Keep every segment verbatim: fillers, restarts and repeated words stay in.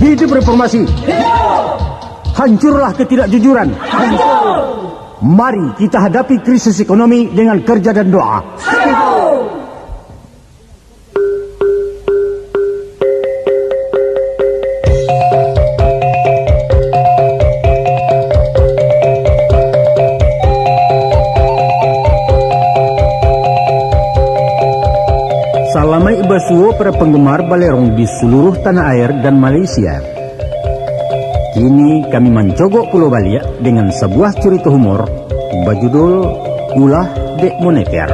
Hidup reformasi. Hancurlah ketidakjujuran. Mari kita hadapi krisis ekonomi dengan kerja dan doa. Salamaik basuo para penggemar Balerong di seluruh tanah air dan Malaysia. Kini kami mancogok pulo baliak dengan sabuah curito humor bajudul Ulah Dek Moneter.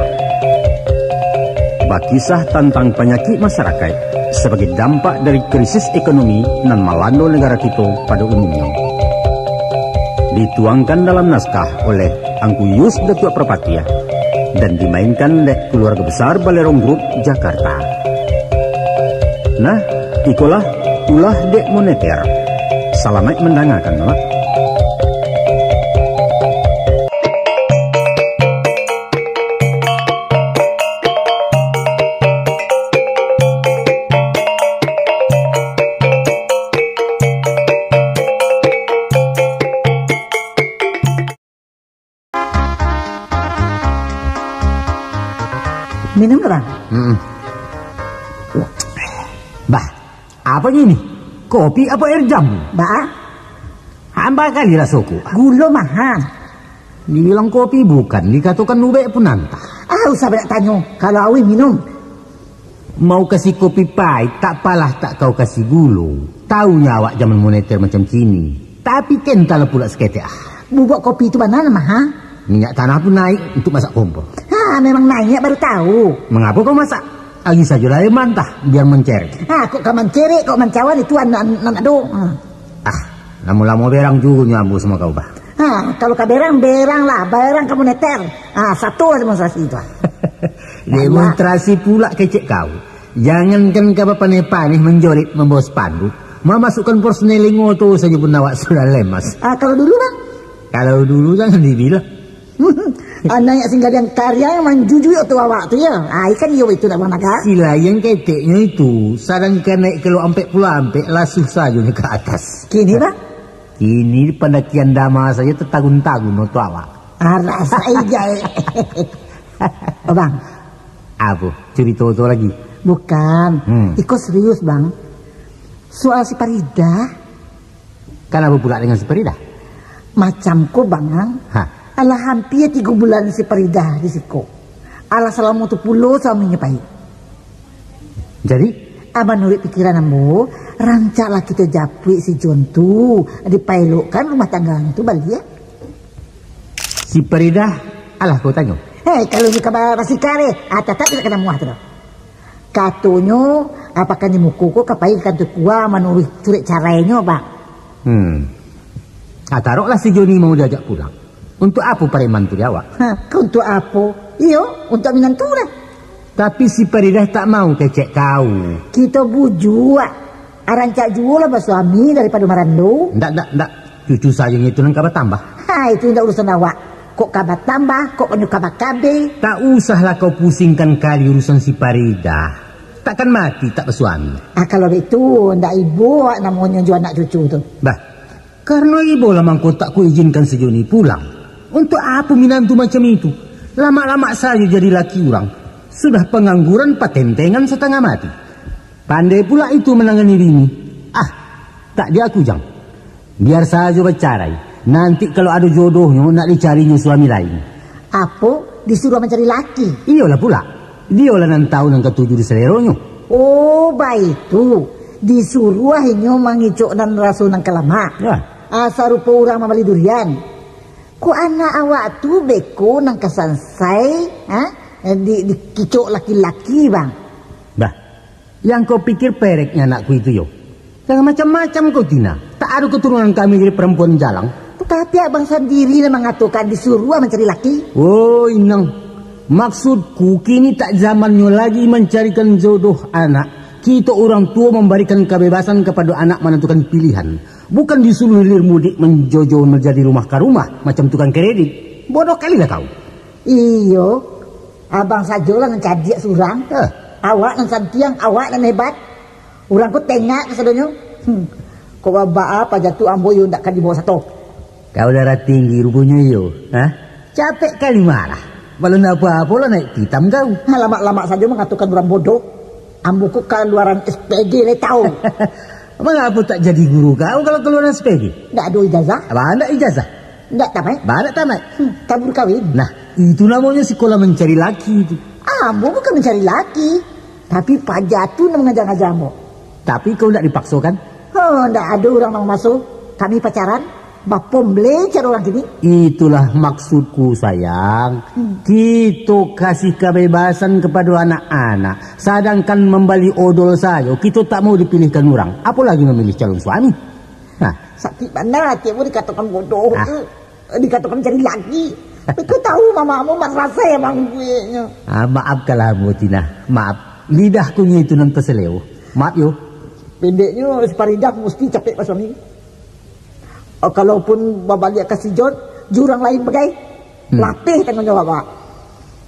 Bakisah tantang panyakik masarakaik sabagai dampak dari krisis ekonomi nan malando nagara kito pado umumnyo. Dituangkan dalam naskah oleh Angku Yus Datuak Parpatiah, dan dimainkan dek Keluarga Besar Balerong Group, Jakarta. Nah, ikolah Ulah Dek Moneter. Salamaik mandangakan, Mak. Minum lah, Bang. Mm-mm. Bah, apa ini? Kopi apa air jamu? Bah? Hamba kali rasoku. Gulo maha. Dibilang kopi bukan, dikatokan ubek pun antah. Ah, usah banyak tanyo. Kalau auih, minum. Mau kasih kopi pahit, tak palah tak kau kasih gulo. Tahu nyo awak zaman moneter macam kini. Tapi kentah lah pulak saketek, ah. Bubuk kopi tu bana lah maha. Minyak tanah pun naik untuk masak kompor. Ha, memang naik, baru tahu. Mengapa kau masak? Agi sajolah air mantah, biar mencerek. Ha, kok ka mencerek, kok mencawan itu anak, anak, anak do. Ha. Ah, lamo-lamo berang juo nyo ambo sama kau, bah. Ha, kalau ka berang, berang lah, berang ka moneter. Ha, satu lah demonstrasi itu, ah. Demonstrasi pulak kecek kau. Jangankan ka bapaneh-paneh, manjoret, mambawa spanduk, mamasukkan personel limo tu sajo pun awak sudah lemas. Ah, kalau dulu, Bang? Kalau dulu jangan dibilang. Anak yang singgalian karyang manjujui oto awak tu, ya. Ah, ikan iyo itu nak Bang Naga. Sila yang keteknya itu, sadangkan naik kelo ampek puluah ampek, lasuh sajo ni ke atas. Kini, Bang? Kini pandakian dama saja tertagun-tagun oto awak. Alah, sai jai. Oh, Bang. Apo? Curito tu lagi? Bukan. Hmm. Iko serius, Bang. Soal si Paridah. Kanapa pula dengan si Paridah? Macam ko, Bang, ang. Ha. Alah hampia tigo bulan si Paridah di siko. Alah salamo tu pulo suaminyo pai. Jadi? Ah, manuruik pikiran ambo, rancaklah kito japuik si Jon tu, dipaelokkan rumah tangganyo tu baliak. Si Paridah, alah kau tanyo? Hei, kalau nyo ka ba-, basikar, eh, ah, tatap indak ka namuah tu doh. Katonyo, ah, pakan di muko ko ka pai ka kantua KUA manuruih surek carainyo, Bang. Hmm. Ah, taroklah si Joni mau diajak pulang. Untuak apo pareman tu di awak? Ha, ka untuak apo? Iyo, untuak minantu lah. Tapi si Paridah tak mau kecek kau. Kito bujuak. Arancak juolah basuami daripado marando. Ndak, ndak, ndak. Cucu sajo itu nan ka batambah. Ha, itu indak urusan awak. Kok ka batambah, kok nyo ka bakabe. Tak usahlah kau pusingkan kali urusan si Paridah. Takkan mati tak basuami. Ah, kalau itu, ndak ibo awak namonyo jo anak cucu tu. Bah, karano ibo lah mangko tak kuizinkan si Joni pulang. Untuak apo minantu macam itu? Lamak-lamak sajo jadi laki urang. Sudah pangangguran, patentengan, satangah mati. Pandai pula itu manangani bini. Ah, tak di aku, Jang. Biar sajo bacarai. Nanti kalau ado jodohnyo, nak dicarinyo suami lain. Apo? Disuruah mancari laki? Iyolah pula. Diyolah nan tahu nan katuju di saleronyo. Oh, baitu. Disuruah inyo mangicok nan raso nan ka lamak. Ya. Asa rupo urang mambali durian. Kok anak awak tu beko nan ka sansai, ha? Di, dikicok laki-laki, Bang. Bah, yang kau pikir pereknya anakku itu, yo? Jangan macam-macam kau, Tina. Tak ado keturunan kami jadi perempuan jalang. Tapi abang sandiri lah mangatokan disuruah mancari laki. Oh, inang. Maksudku, kini tak zamannyo lagi mancarikan jodoh anak. Kito urang tuo mambarikan kabebasan kapado anak manantukan pilihan. Bukan disuruh hilir mudik manjojo manjadi rumah ka rumah, macam tukang kredit. Bodoh kalilah kau. Iyo, abang sajolah nan cadiak surang. Eh. Awak nan santiang, awak nan hebat. Urang ko tengak kasadonyo. Hmm. Kok babaa paja tu ambo iyo ndak ka dibawa sato. Kau darah tinggi ruponyo iyo, ha? Capek kali marah. Kalau ndak apo-apo lah naik pitam kau. Malamak-lamak sajo mangatokan urang bodoh. Ambo ko kaluaran S P G le tau. Mangapo tak jadi guru kau kalau kaluaran S P G? Ndak ado ijazah. Ba ndak ijazah? Ndak tamaik. Ba ndak tamaik? Hmm, tabur kawin. Nah, itu namonyo sikolah mancari laki tu. Ambo bukan mancari laki, tapi paja tu nan mangaja-ngaja ambo. Tapi kau ndak dipakso kan? Oh, ndak ado urang nan mamaso. Kami pacaran, bapomble caro urang kini. Itulah maksudku, sayang. Hmm. Kito kasih kabebasan kepada anak-anak, sadangkan mambali odol sajo kito tak mau dipilihkan urang, apolagi mamilih calon suami. Nah. Sakik bana ati ambo dikatokan bodoh Ah. tu. Dikatokan cari laki. Kau tahu mama ambo marasai abang ibuiknyo. Ah, maafkanlah ambo, Tina. Maaf. Lidah kunyo itu nan tasaleo. Maaf yo. Pendeknyo, si Faridah musti capek basuami. Oh, kalaupun babaliak ka si John, jo urang lain bagai. Hmm. Lapeh tangguang jawab awak.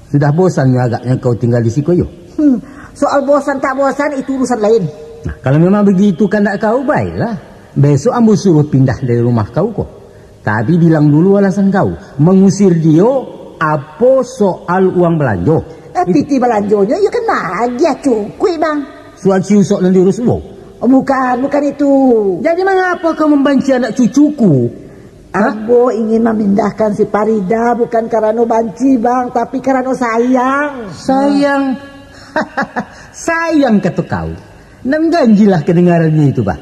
Sudah bosan nyo agaknyo kau tinggal di siko yo? Hmm. Soal bosan tak bosan, itu urusan lain. Nah, kalau memang begitu kandak kau, baiklah. Besok ambo suruh pindah dari rumah kau ko. Tapi bilang dulu alasan kau. Mangusir dio, apo soal uang balanjo? Eh, It- pitih balanjonyo, iyo kan magiah cukuik, Bang. Surat si Usok nan diurus uwo? Oh, bukan, bukan itu. Jadi, mangapo kau mambanci anak cucuku? Hah? Ambo ingin mamindahkan si Farida bukan karano banci, Bang, tapi karano sayang. Sayang. Sayang, kato kau. Nan ganjilah kadangarannyo itu, bah.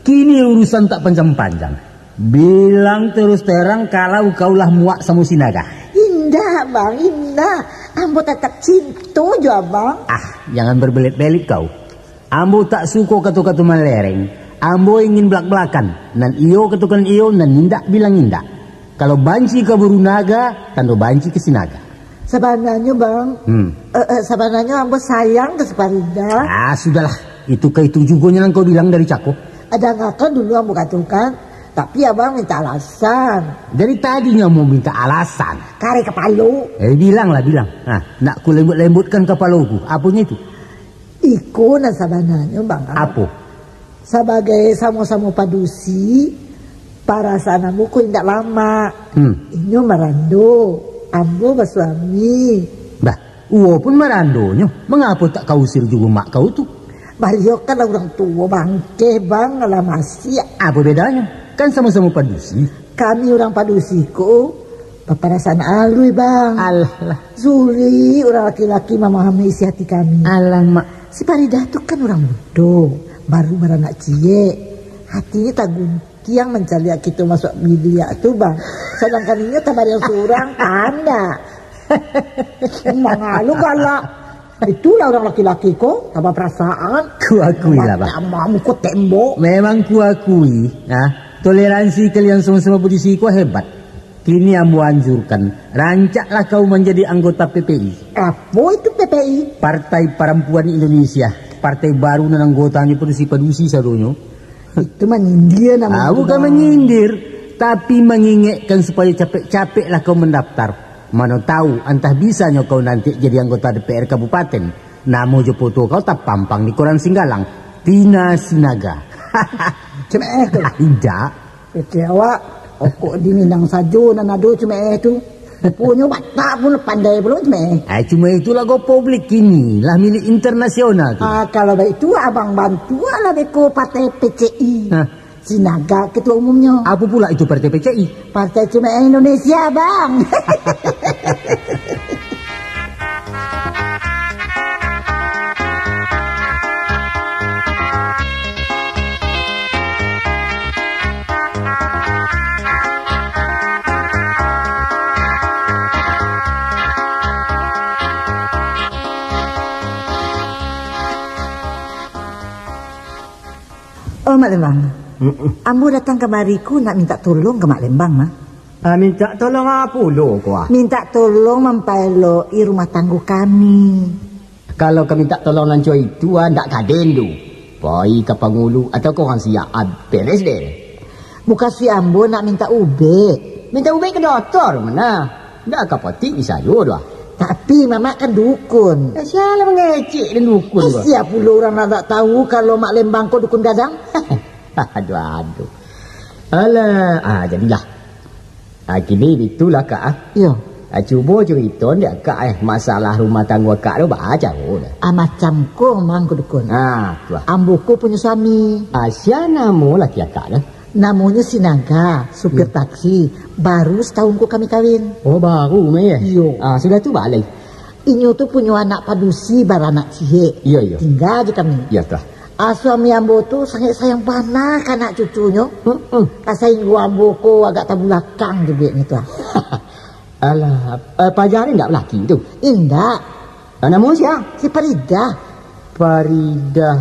Kini urusan tak panjang-panjang. Bilang terus terang kalau kau lah muak samo si Naga. Indak, Bang, indak. Ambo tatap cinto jo Abang. Ah, jangan berbelit-belit kau. Ambo tak suko kato-kato malereng. Ambo ingin belak-belakan. Nan iyo katokan iyo, nan indak bilang indak. Kalau banci ka Buru Naga, tando banci ka si Naga. Sabananyo, Bang, Hmm. eh, eh, sabananyo ambo sayang ka si Farida. Ah, sudahlah. Itu ka itu jugonyo nan kau bilang dari cako. Dangakan dulu ambo katokan, tapi Abang minta alasan. Dari tadinyo ambo minta alasan. Kareh kapalo. Eh, bilanglah, bilang. Nah, nak ku lembut-lembutkan kapaloku. Aponyo itu? Iko nan sabananyo, Bang. Apo? Sabagai samo-samo padusi, parasaan ambo ko indak lamak. Hmm. Inyo marando, ambo basuami. Bah, uwo pun marandonyo. Mangapo tak kau usir jugo mak kau tu? Baliau kan lah urang tuo bangkeh, Bang, lah masiak. Apo bedanyo? Kan samo-samo padusi. Kami urang padusi ko baparasaan aluih, Bang. Alah, lah. Sulik urang laki-laki mamahami isi hati kami. Alamak. Si Faridah tu kan urang mudo, baru baranak ciek. Hatinyo taguntiang mancaliak kito masuak biliak tu, Bang. Sadangkan inyo tabariang surang, kandak. Mangalu galak. Itulah urang laki-laki ko, tambah parasaan. Kuakui lah, Bang. Tambah muko tembok. Memang kuakui, nah, toleransi kalian sama-sama padusi ko hebat. Kini ambo anjurkan, rancaklah kau manjadi anggota P P I. Apo itu P P I? Partai Parampuan Indonesia. Partai baru nan anggotanyo padusi-padusi sadonyo. Itu manyindir namanya. Ah, bukan manyindir, tapi mangingekkan supayo capek-capeklah kau mandaftar. Mano tahu, antah bisanyo kau nanti jadi anggota D P R kabupaten. Namo jo foto kau tapampang di koran Singgalang. Tina Sinaga. Cemeeh tu. Indak. Kecek awak, okok di Minang sajo nan ado cemeeh tu. Ruponyo Batak pun pandai pulo cemeeh. Ai, cuma itulah go publik kini, lah milik internasional tu. Ah, kalau baitu, abang bantuaklah beko partai P C I. Hah? Sinaga ketua umumnyo. Apo pula itu partai P C I? Partai Cemeeh Indonesia, Bang. Oh, Mak Lembang. Mm-mm. Ambo datang kamari ko nak mintak tolong ka Mak Lembang, mah. Ah, mintak tolong apo pulo ko, ah? Mintak tolong mampaelok-i rumah tanggo kami. Kalau ka mintak tolong nan co itu, ah, ndak kaden tu. Pai ka pangulu atau ka urang siap, ah, beres deh. Mukasuik ambo nak mintak ubek. Mintak ubek ka doktor mah. Ndak ka apotik bisa juo tu, ah. Tapi Mamak kan dukun. Eh, sia lah mangecek den dukun ko. Eh, sia pulo urang nak, nak tahu kalau Mak Lembang ko dukun gadang? Aduh, aduh. Alah, ah, jadilah. Ah, kini itulah, Kak, ah. Iyo. Ah, cubo curito dek Kak, eh, masalah rumah tanggo Kak tu, baa caro dah. Ah, macam ko, Mang, ko Dukun. Ah, tu ah. Ambo ko punyo suami. Ah, sia namo laki Akak tu? Namonyo Sinaga, supir Iyo. taksi. Baru satahun ko kami kawin. Oh, baru mah, eh? Iyo. Ah, sudah tu baa lai? Inyo tu punyo anak padusi baranak ciek. Iyo, iyo. Tingga je kami. Iyo, tu ah. Ah, suami ambo tu sangaik sayang bana ka anak cucunyo. Mm-mm. Ah, sainggo ambo ko agak tabulakang jo bueknyo tu, ah. Alah, eh, paja ni indak balaki tu? Indak. Ah, namo sia? Si Faridah. Faridah,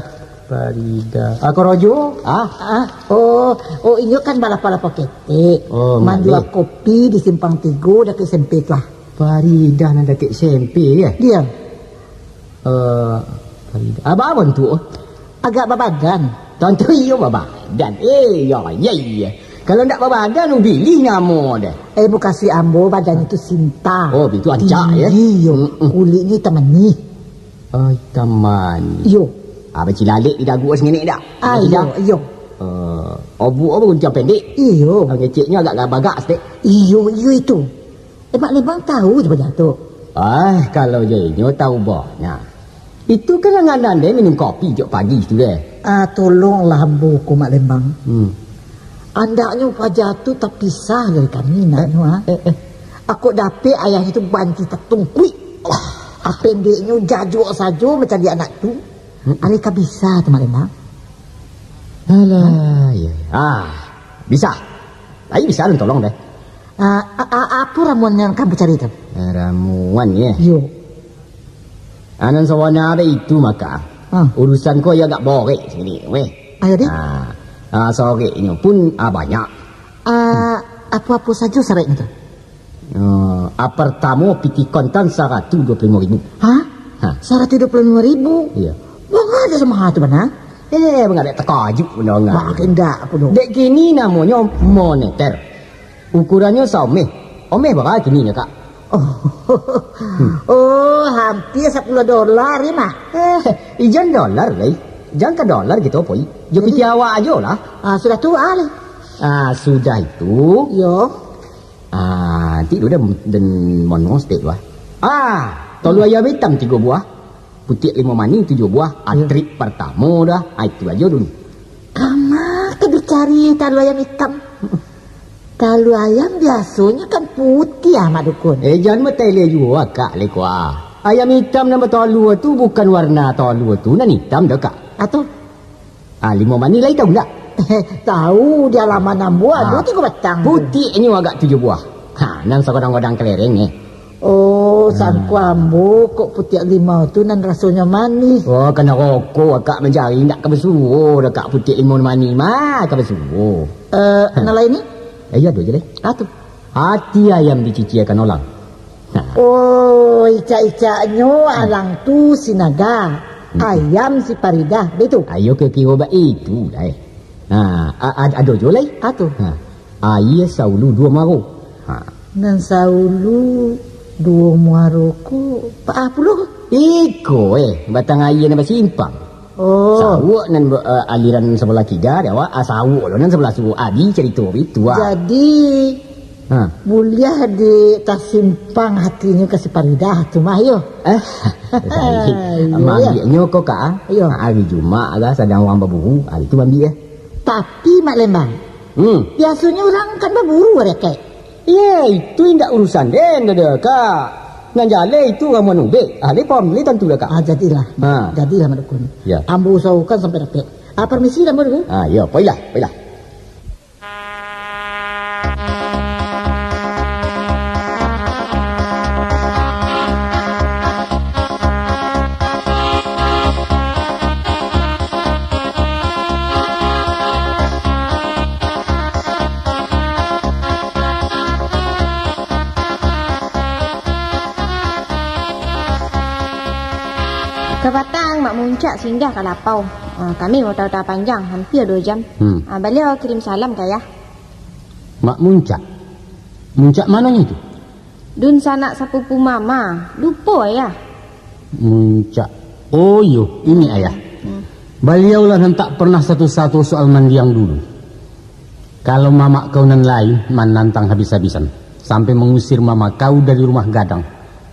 Faridah. Ah, korojo? Ah? Ah, oh, oh, inyo kan balapau-lapau ketek. Oh, Manjua maleh. kopi di Simpang Tigo, dakek S M P tu, ah. Faridah nan dakek S M P, eh? Iyo. Eh, Faridah. Abah abang tu? Agak babadan. Tantu iyo babadan. Eh, iyo, iyo, iyo. Kalau ndak babadan, ubilih namo deh. Eh, mukasuik ambo badan itu sinta. Oh, itu ancak, ya? Tinggi, yo. Mm-mm. Kuliknyo hitam manih. Oh, hitam manih. Iyo. Ah, bacilalek di dagu sengenek dak? Ah, Bacidak? iyo, iyo. Eh, obuk apa guntiang pendek? Iyo. Ah, ngeceknyo agak bagak setek. Iyo, iyo itu. Eh, Mak Lembang tahu je bana tu. Ah, kalau je inyo tahu bana. Itu kan langganan deh minum kopi jok pagi tu deh. Ah, tolonglah ambo ko, Mak Lembang. Hmm. Andaknyo paja tu tapisah dari kami, naknyo, ah. Eh, eh. Ako dapek ayahnyo tu banci tatungkuik. Ah, pendeknyo jajok sajo mancaliak anak tu. Hmm. Alai ka bisa tu, Mak Lembang? Alah, ya. Ah, bisa. Ai bisa nan tolong deh. Ah, a-, a-, apo ramuan nan ka ambo cari tu? Ah, ramuan, ya? Iyo. Ah, nan sabana deh itu maka. Ah. Urusan ko yo agak borek sagini, weh. Ayo, deh. Ah, ah, soreknyo pun, ah, banyak. Ah, apo-apo sajo sareknyo tu? Ah, ah, partamo pitih kontan saratuih duo puluah limo ribu. Hah? Ha. Saratuih duo puluah limo ribu? Iyo. Manga dek samaha tu bana? Eh, manga dek takajuik mandanga. Bah, indak aku tu. Dek kini namonyo moneter. Ukurannyo saomeh. Omeh bara kini nyo, Kak? Oh, Hmm. oh, hampir sapuluah dolar, ya, mah? Eh, ijan dolar, lai. Jan ka dolar gitu, poi. Jo Jadi pitih awak ajo lah. Ah, sudah tu, ah, lai. Ah, sudah itu. Yo. Ah, nanti dulu dah den monos dek, wah. Ah, tolu ayam hitam tigo buah. Putiak limo manih tujuah buah. Ah, Ya. trip partamo dah. Ah, itu ajo dulu. Kama ka dicari talu ayam itam? Talu ayam biasonyo kan putiah, Mak Dukun. Eh, jan batele juo, Kak, leko ah. Ayam itam nan batalu tu bukan warna talu tu nan itam dah, Kak. Atu? Ah, limo manih lai tahu ndak? Tahu, di alaman ambo ado Ah, tigo batang tu. Putiaknyo agak tujuah buah. Ha, nan sagodang-godang kelereng, eh. Oh, Hmm. sangko ambo kok putiak limau tu nan rasonyo manih. Oh, kana rokok akak mancari, ndak ka basuo dah kak putiak limau manih mah, ka basuo. Eh, Ha. nan lain ni? Eh, iyo, ado je lai. Ah, tu. Ati ayam diciciakan olang. Ha. Oh, icak-icaknyo Hmm. alang tu si Naga, Hmm. ayam si Faridah, betu? Ayo ke kiro bak itu lah, eh. Ha, a-, a-, ado jo lai. Ah, tu. Ha. Aia saulu duo muaro. Ha. Nan saulu duo muaro ko pa-, ah, puluah? Iko, eh, batang aia nan basimpang. Oh. Sauak nan ba-, eh, aliran sabalah kida dek awak, ah, sauak lo nan sabalah suok. Adi carito bitu, ah. Jadi, Ha. buliah di tasimpang hatinyo ka si Faridah tu mah, yo. Eh? Iyo, yo. Mambiaknyo ko, Kak, ah? Iyo. Ha, hari Jumaat lah, sadang urang baburu, hari tu mambiak, eh. Tapi, Mak Lembang, Hmm. biasonyo urang kan baburu hari Akaik. Ye, itu indak urusan den, dah, dah, Kak. Nan jaleh itu ramuan ubek. Ah, den paham, den tantu dah, Kak. Ah, jadilah. Ha. Jadilah, Mak Dukun. Ya. Ambo usahokan sampai dapek. Ah, permisi lah, Mak Dukun. Ah, ya, poilah, poilah. Kapatang, Mak Muncak singgah ka lapau. Ah, kami bautang-utang panjang, hampir duo jam. Hmm. Ah, baliau kirim salam ka Ayah. Mak Muncak? Muncak manonyo tu? Dunsanak sapupu Mama, lupo Ayah. Muncak. Oh, iyo, ini Ayah. Hmm. Baliaulah nan tak pernah sato-sato soal mandiang dulu. Kalau mamak kau nan lain manantang habis-habisan, sampai mangusir mamak kau dari rumah gadang,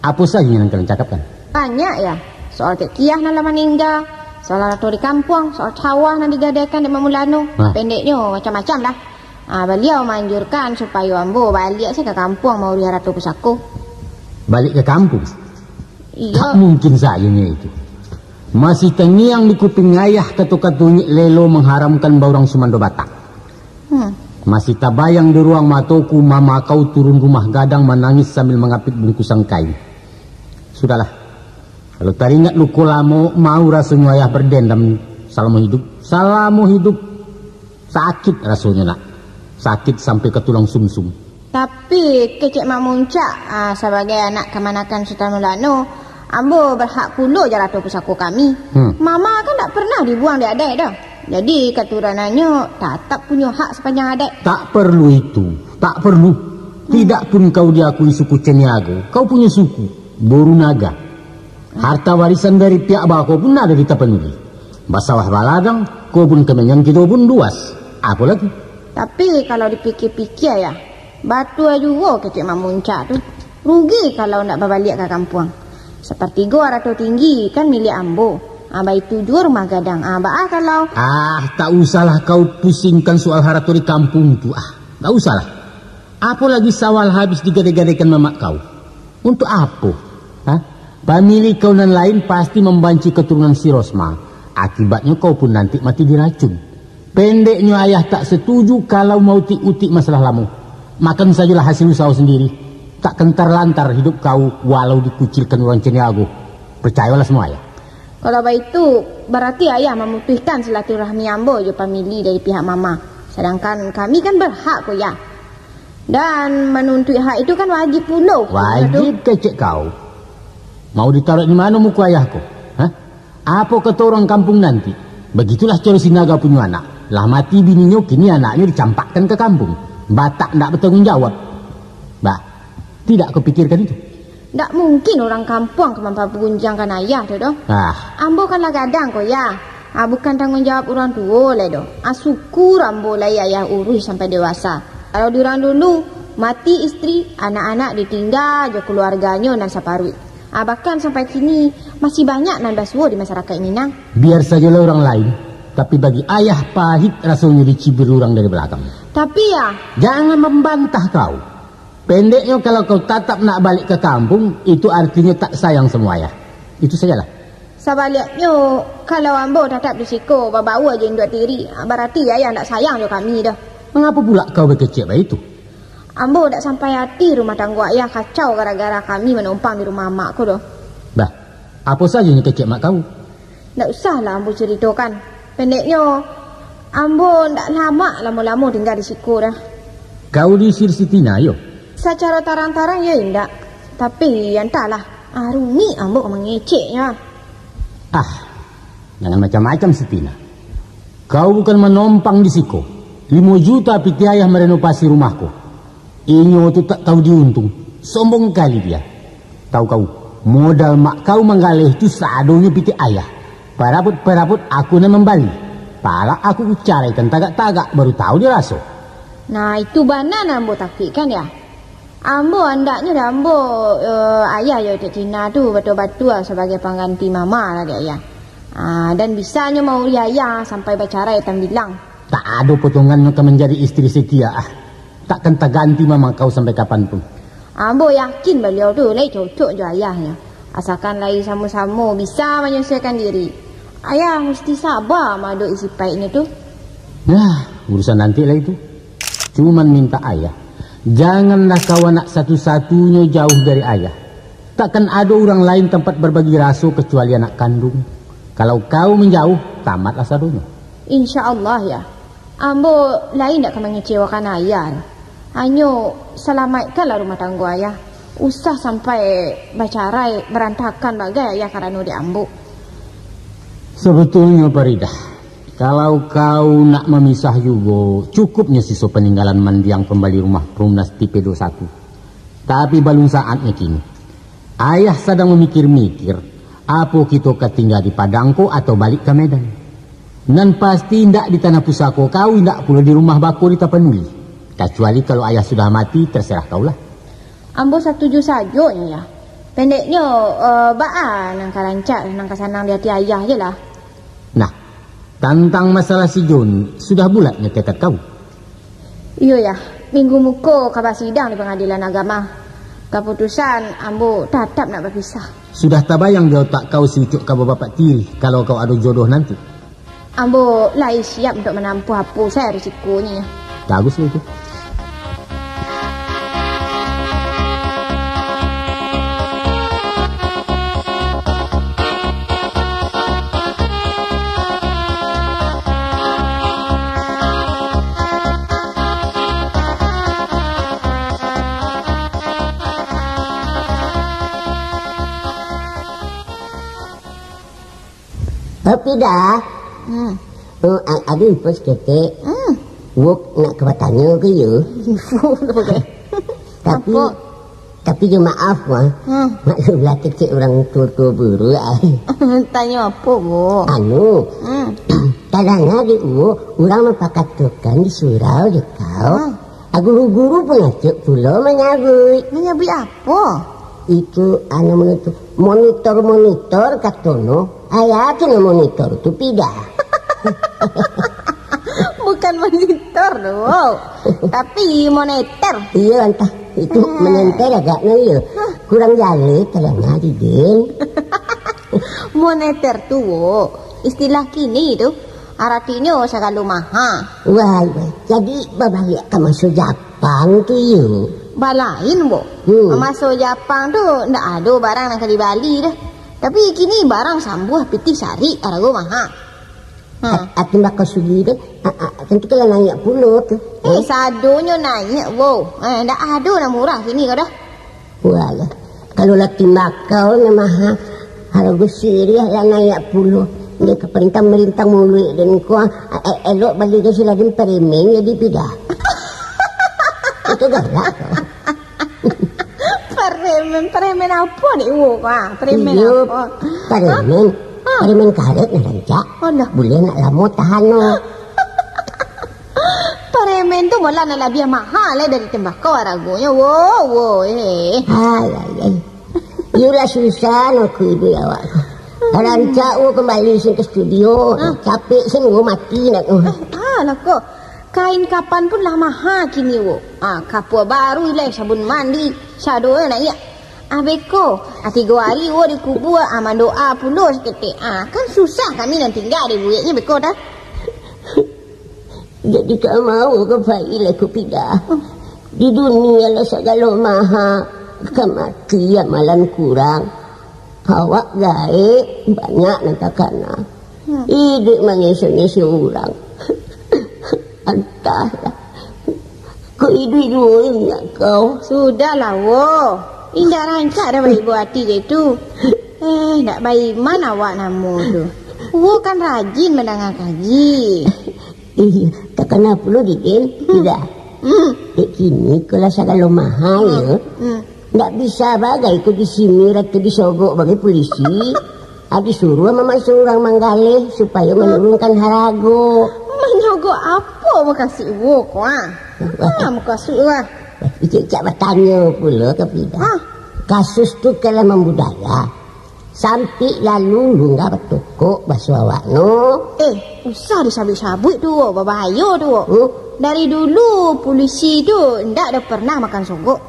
apo sajo nan kalian cakapkan? Banyak, ya. Soal Tek Kiah nan lah maningga, soal arato di kampuang, soal sawah nan digadaikan dek Mak Mulano. Hah? Pendeknyo, macam-macam lah. Ah, baliau maanjurkan supayo ambo baliak se ka kampuang mauruih arato pusako. Balik ke kampung? Iyo. Tak mungkin sajo nyo itu. Masih tangiang di kuping ayah kato-kato Nyik Lelo mangharamkan baurang sumando Batak. Hmm. Masih tabayang di ruang matoku mama kau turun rumah gadang manangis sambil mangapik bungkusan kain. Sudahlah. Kalau taringat luko lamo, mau rasonyo ayah berdendam salamo hidup. Salamo hidup. Sakit rasonyo, nak. Sakit sampai ka tulang sumsum. Tapi, kecek Mak Muncak, ah, sabagai anak kamanakan Sutan Mulano, ambo berhak pulo jo arato pusako kami. Hmm. Mama kan dak pernah dibuang dek adaik doh. Jadi, katurunannyo tatap punyo hak sapanjang adaik. Tak perlu itu. Tak perlu. Hmm. Tidak pun kau diakui suku Caniago, kau punyo suku, Boru Naga. Harta warisan dari pihak bako pun ado di Tapanuli. Basawah baladang, kebun kemenyan kito pun luas. Apo lagi? Tapi, kalau dipikia-pikia, ya, batua juo kecek Mak Muncak tu. Rugi kalau ndak babaliak ka kampuang. Sapartigo arato tinggi kan milik ambo. Ah, baitu juo rumah gadang. Ah, baa kalau Ah, tak usahlah kau pusingkan soal harato di kampung tu, ah. Tak usahlah. Apo lagi sawah habis digadai-gadaikan mamak kau? Untuk apo? Hah? Pamilih kau nan lain pasti mambanci katurunan si Rosma. Akibatnyo kau pun nanti mati diracun. Pendeknyo, ayah tak setuju kalau mautik-utik masalah lamo. Makan sajolah hasil usaho sendiri. Takkan talantar hidup kau walau dikucilkan urang Caniago. Percayolah samo ayah. Kalau baitu, barati ayah mamutuihkan silaturahmi ambo jo pamilih dari pihak mama. Sadangkan kami kan berhak ko, ya. Dan manuntuik hak itu kan wajib pulo. Wajib kecek kau. Mau ditaruh di mano muko ayah ko? Hah? Apo kato urang kampung nanti? Begitulah caro si Naga punyo anak. Lah mati bininyo, kini anaknyo dicampakkan ka kampung. Batak ndak batanggung jawab. Bah, tidak kau pikirkan itu? Ndak mungkin urang kampuang ka mampagunjiangkan ayah tu doh. Ah. Ambo kan lah gadang ko, ya. Ah, bukan tanggung jawab urang tuo lai doh. Ah, syukur ambo lai ayah uruih sampai dewasa. Kalau di urang dulu, mati istri, anak-anak ditingga jo keluarganyo nan saparuik. Ah, bahkan sampai kini, masih banyak nan basuo di masyarakat Minang. Biar sajolah urang lain, tapi bagi ayah pahit rasonyo dicibir urang dari balakang. Tapi, ya. Jangan mambantah kau. Pendeknyo, kalau kau tatap nak balik ka kampung, itu artinyo tak sayang samo ayah. Itu sajolah. Sabaliaknyo, kalau ambo tatap di siko babaua jo induak tiri, barati ayah ndak sayang jo kami doh. Mangapo pulak kau bakecek baitu? Ambo ndak sampai ati rumah tanggo ayah kacau gara-gara kami manumpang di rumah amak ko doh. Bah, apo sajo nyo kecek mak kau? Ndak usahlah ambo curitokan. Pendeknyo, ambo ndak lamak lamo-lamo tingga di siko doh. Kau diusir si Tina, yo? Sacaro tarang-tarang, yo indak. Tapi, yo antahlah. Ah, rumik ambo mangeceknyo. Ah, jangan macam-macam si Tina. Kau bukan manompang di siko. Limo juta pitih ayah marenovasi rumah ko. Inyo tu tak tahu diuntung. Sombong kali dia. Tahu kau, modal mak kau manggaleh tu sadonyo pitih ayah. Parabot-parabot aku nan mambali. Palak aku kucaraikan tagak-tagak, baru tahu dia raso. Nah, itu bana nan ambo takuikkan, ya. Ambo andaknyo dek ambo, eh, ayah jo Tek Tina tu batua-batua sabagai pangganti mama lah dek ayah. Ah, dan bisanyo mauruih ayah sampai bacarai tambilang. Tak ado potongannyo ka manjadi istri setia, ah. Takkan taganti mama kau sampai kapan pun. Ambo yakin baliau tu lai cocok jo ayahnyo. Asakan lai samo-samo bisa manyasuaikan diri. Ayah musti saba maadopi sipaiknyo tu. Nah, urusan nanti lah itu. Cuman minta ayah, janganlah kau anak satu-satunyo jauh dari ayah. Takkan ado urang lain tampat barbagi raso kacuali anak kandung. Kalau kau manjauh, tamatlah sadonyo. Insya Allah, ya. Ambo lai indak ka mangecewakan ayah. Hanyo salamaikkanlah rumah tanggo ayah. Usah sampai bacarai, barantakan bagai ayah karano dek ambo. Sabetulnyo, Faridah, kalau kau nak mamisah jugo, cukupnyo siso paninggalan mandiang pambali rumah Perumnas tipe duo satu. Tapi balun saatnyo kini. Ayah sadang mamikir-mikir, apo kito ka tingga di Padang ko atau balik ka Medan. Nan pasti indak di tanah pusako kau, indak pulo di rumah bako di Tapanuli. Kacuali kalau ayah sudah mati, terserah kaulah. Ambo satuju sajo, Yah. Pendeknyo, eh, baa nan ka rancak, nan ka sanang di ati ayah je lah. Nah, tantang masalah si Jun, sudah bulatnyo tekad kau? Iyo, Yah. Minggu muko ka basidang di Pangadilan Agama. Kaputusan ambo tatap nak bapisah. Sudah tabayang di otak kau si Ucup ka babapak tiri, kalau kau ado jodoh nanti? Ambo lai siap untuak manampuah apo sajo risikonyo. Bagus lah itu. Tapi dah, Hmm. Oh, a-, ado info saketek. Hmm. Wok nak ka batanyo ka iyo. Info tu, Dek. Tapi, Apo? tapi jo maaf, mah. Hmm. Maklumlah kecek urang tuo-tuo buruak, ai. Tanyo apo, Bo? Anu, Hmm. tadanga di uwo, urang mampakatokan di surau jo kau. Hmm. A, guru-guru pun acok pulo manyabuik. Manyabuik apo? Itu, anu, monitor, monitor-monitor katono. Ai, apo nan monitor tu, Pida? Bukan monitor tu, tapi moneter. Iyo, antah. Itu Hmm. moneter agaknyo, iyo. Hah. Kurang jaleh tadanga di den. Moneter tu, Wo, istilah kini tu. Aratinyo sagalo maha. Wai, wai. Jadi, babaliak ka maso Japang tu, iyo? Balain, Bo. Hmm. Maso Japang tu, ndak ado barang nan ka dibali doh. Tapi, kini barang sambuah pitih sarik, arago maha. Ha. A-, a, timbakau suli tu, a, a, tantu kan lah naiak pulo tu. Eh, sadonyo naiak, Bo. Eh, ndak ado nan murah kini ko doh. Walah, kalau lah timbakau nan maha, harago siriah lah naiak pulo. Dek ka parintah-marintah muluik den ko, a, e-, elok bali ka sila den paremen jadi Pida. Itu galak ko. Paremen, paremen apo ni, Wo? Ha, paremen Iyo, apo? paremen. Ha? Ha. Paremen karet nan rancak. Alah. Buliah nak lamo tahan no. Paremen tu malah nan labiah maha lai dari tembakau aragonyo. Wo, wo, eh. Ai, ai, ai. Iyolah susah no ku iduik awak ko. Rancak wo kambali sin ka studio. Ah. Capek sin wo mati nak tu. Eh, ah, lah ko. Kain kapan pun lah maha kini wo. Ah, kapua baru ilai sabun mandi. Sado naiak. Ah, beko. Ah, tigo ari wo di kubua, ah, mandoa pulo saketek. Ah, kan susah kami nan tingga di bueknyo beko dah. Jadi ka mau ka pai lai ko Pida. Di dunia lah sagalo maha, ka mati amalan kurang. Awak gaek, banyak nan takana. Hmm. Iduik mangeso-ngeso urang. Antahlah. Ko iduik duo inyo kau. Sudahlah, wo. Indak rancak dah baibo ati je tu. Eh, ndak baiman awak namo tu. Wo kan rajin mandanga kaji. Iyo, takana pulo di den, Hmm. Pida. Hmm. Dek kini ko lah sagalo maha, Hmm. yo. Hmm. Ndak bisa bagai ko di sini ratu disogok bagai pulisi. Ah, disuruah mamaso urang manggaleh supayo Hmm. manurunkan harago. Manyogok apo mukasuik wo ko, ah? Wah. Ah, mukasuik, wah. Icak-icak batanyo pulo ka Pida. Ah. Kasus tu kan lah mambudaya. Sampik lalu lunggah batokok baso awak no. Eh, usah disabuik-sabuik tu, wo, babahayo tu, wo. Hmm? Dari dulu pulisi tu ndak ado pernah makan sogok.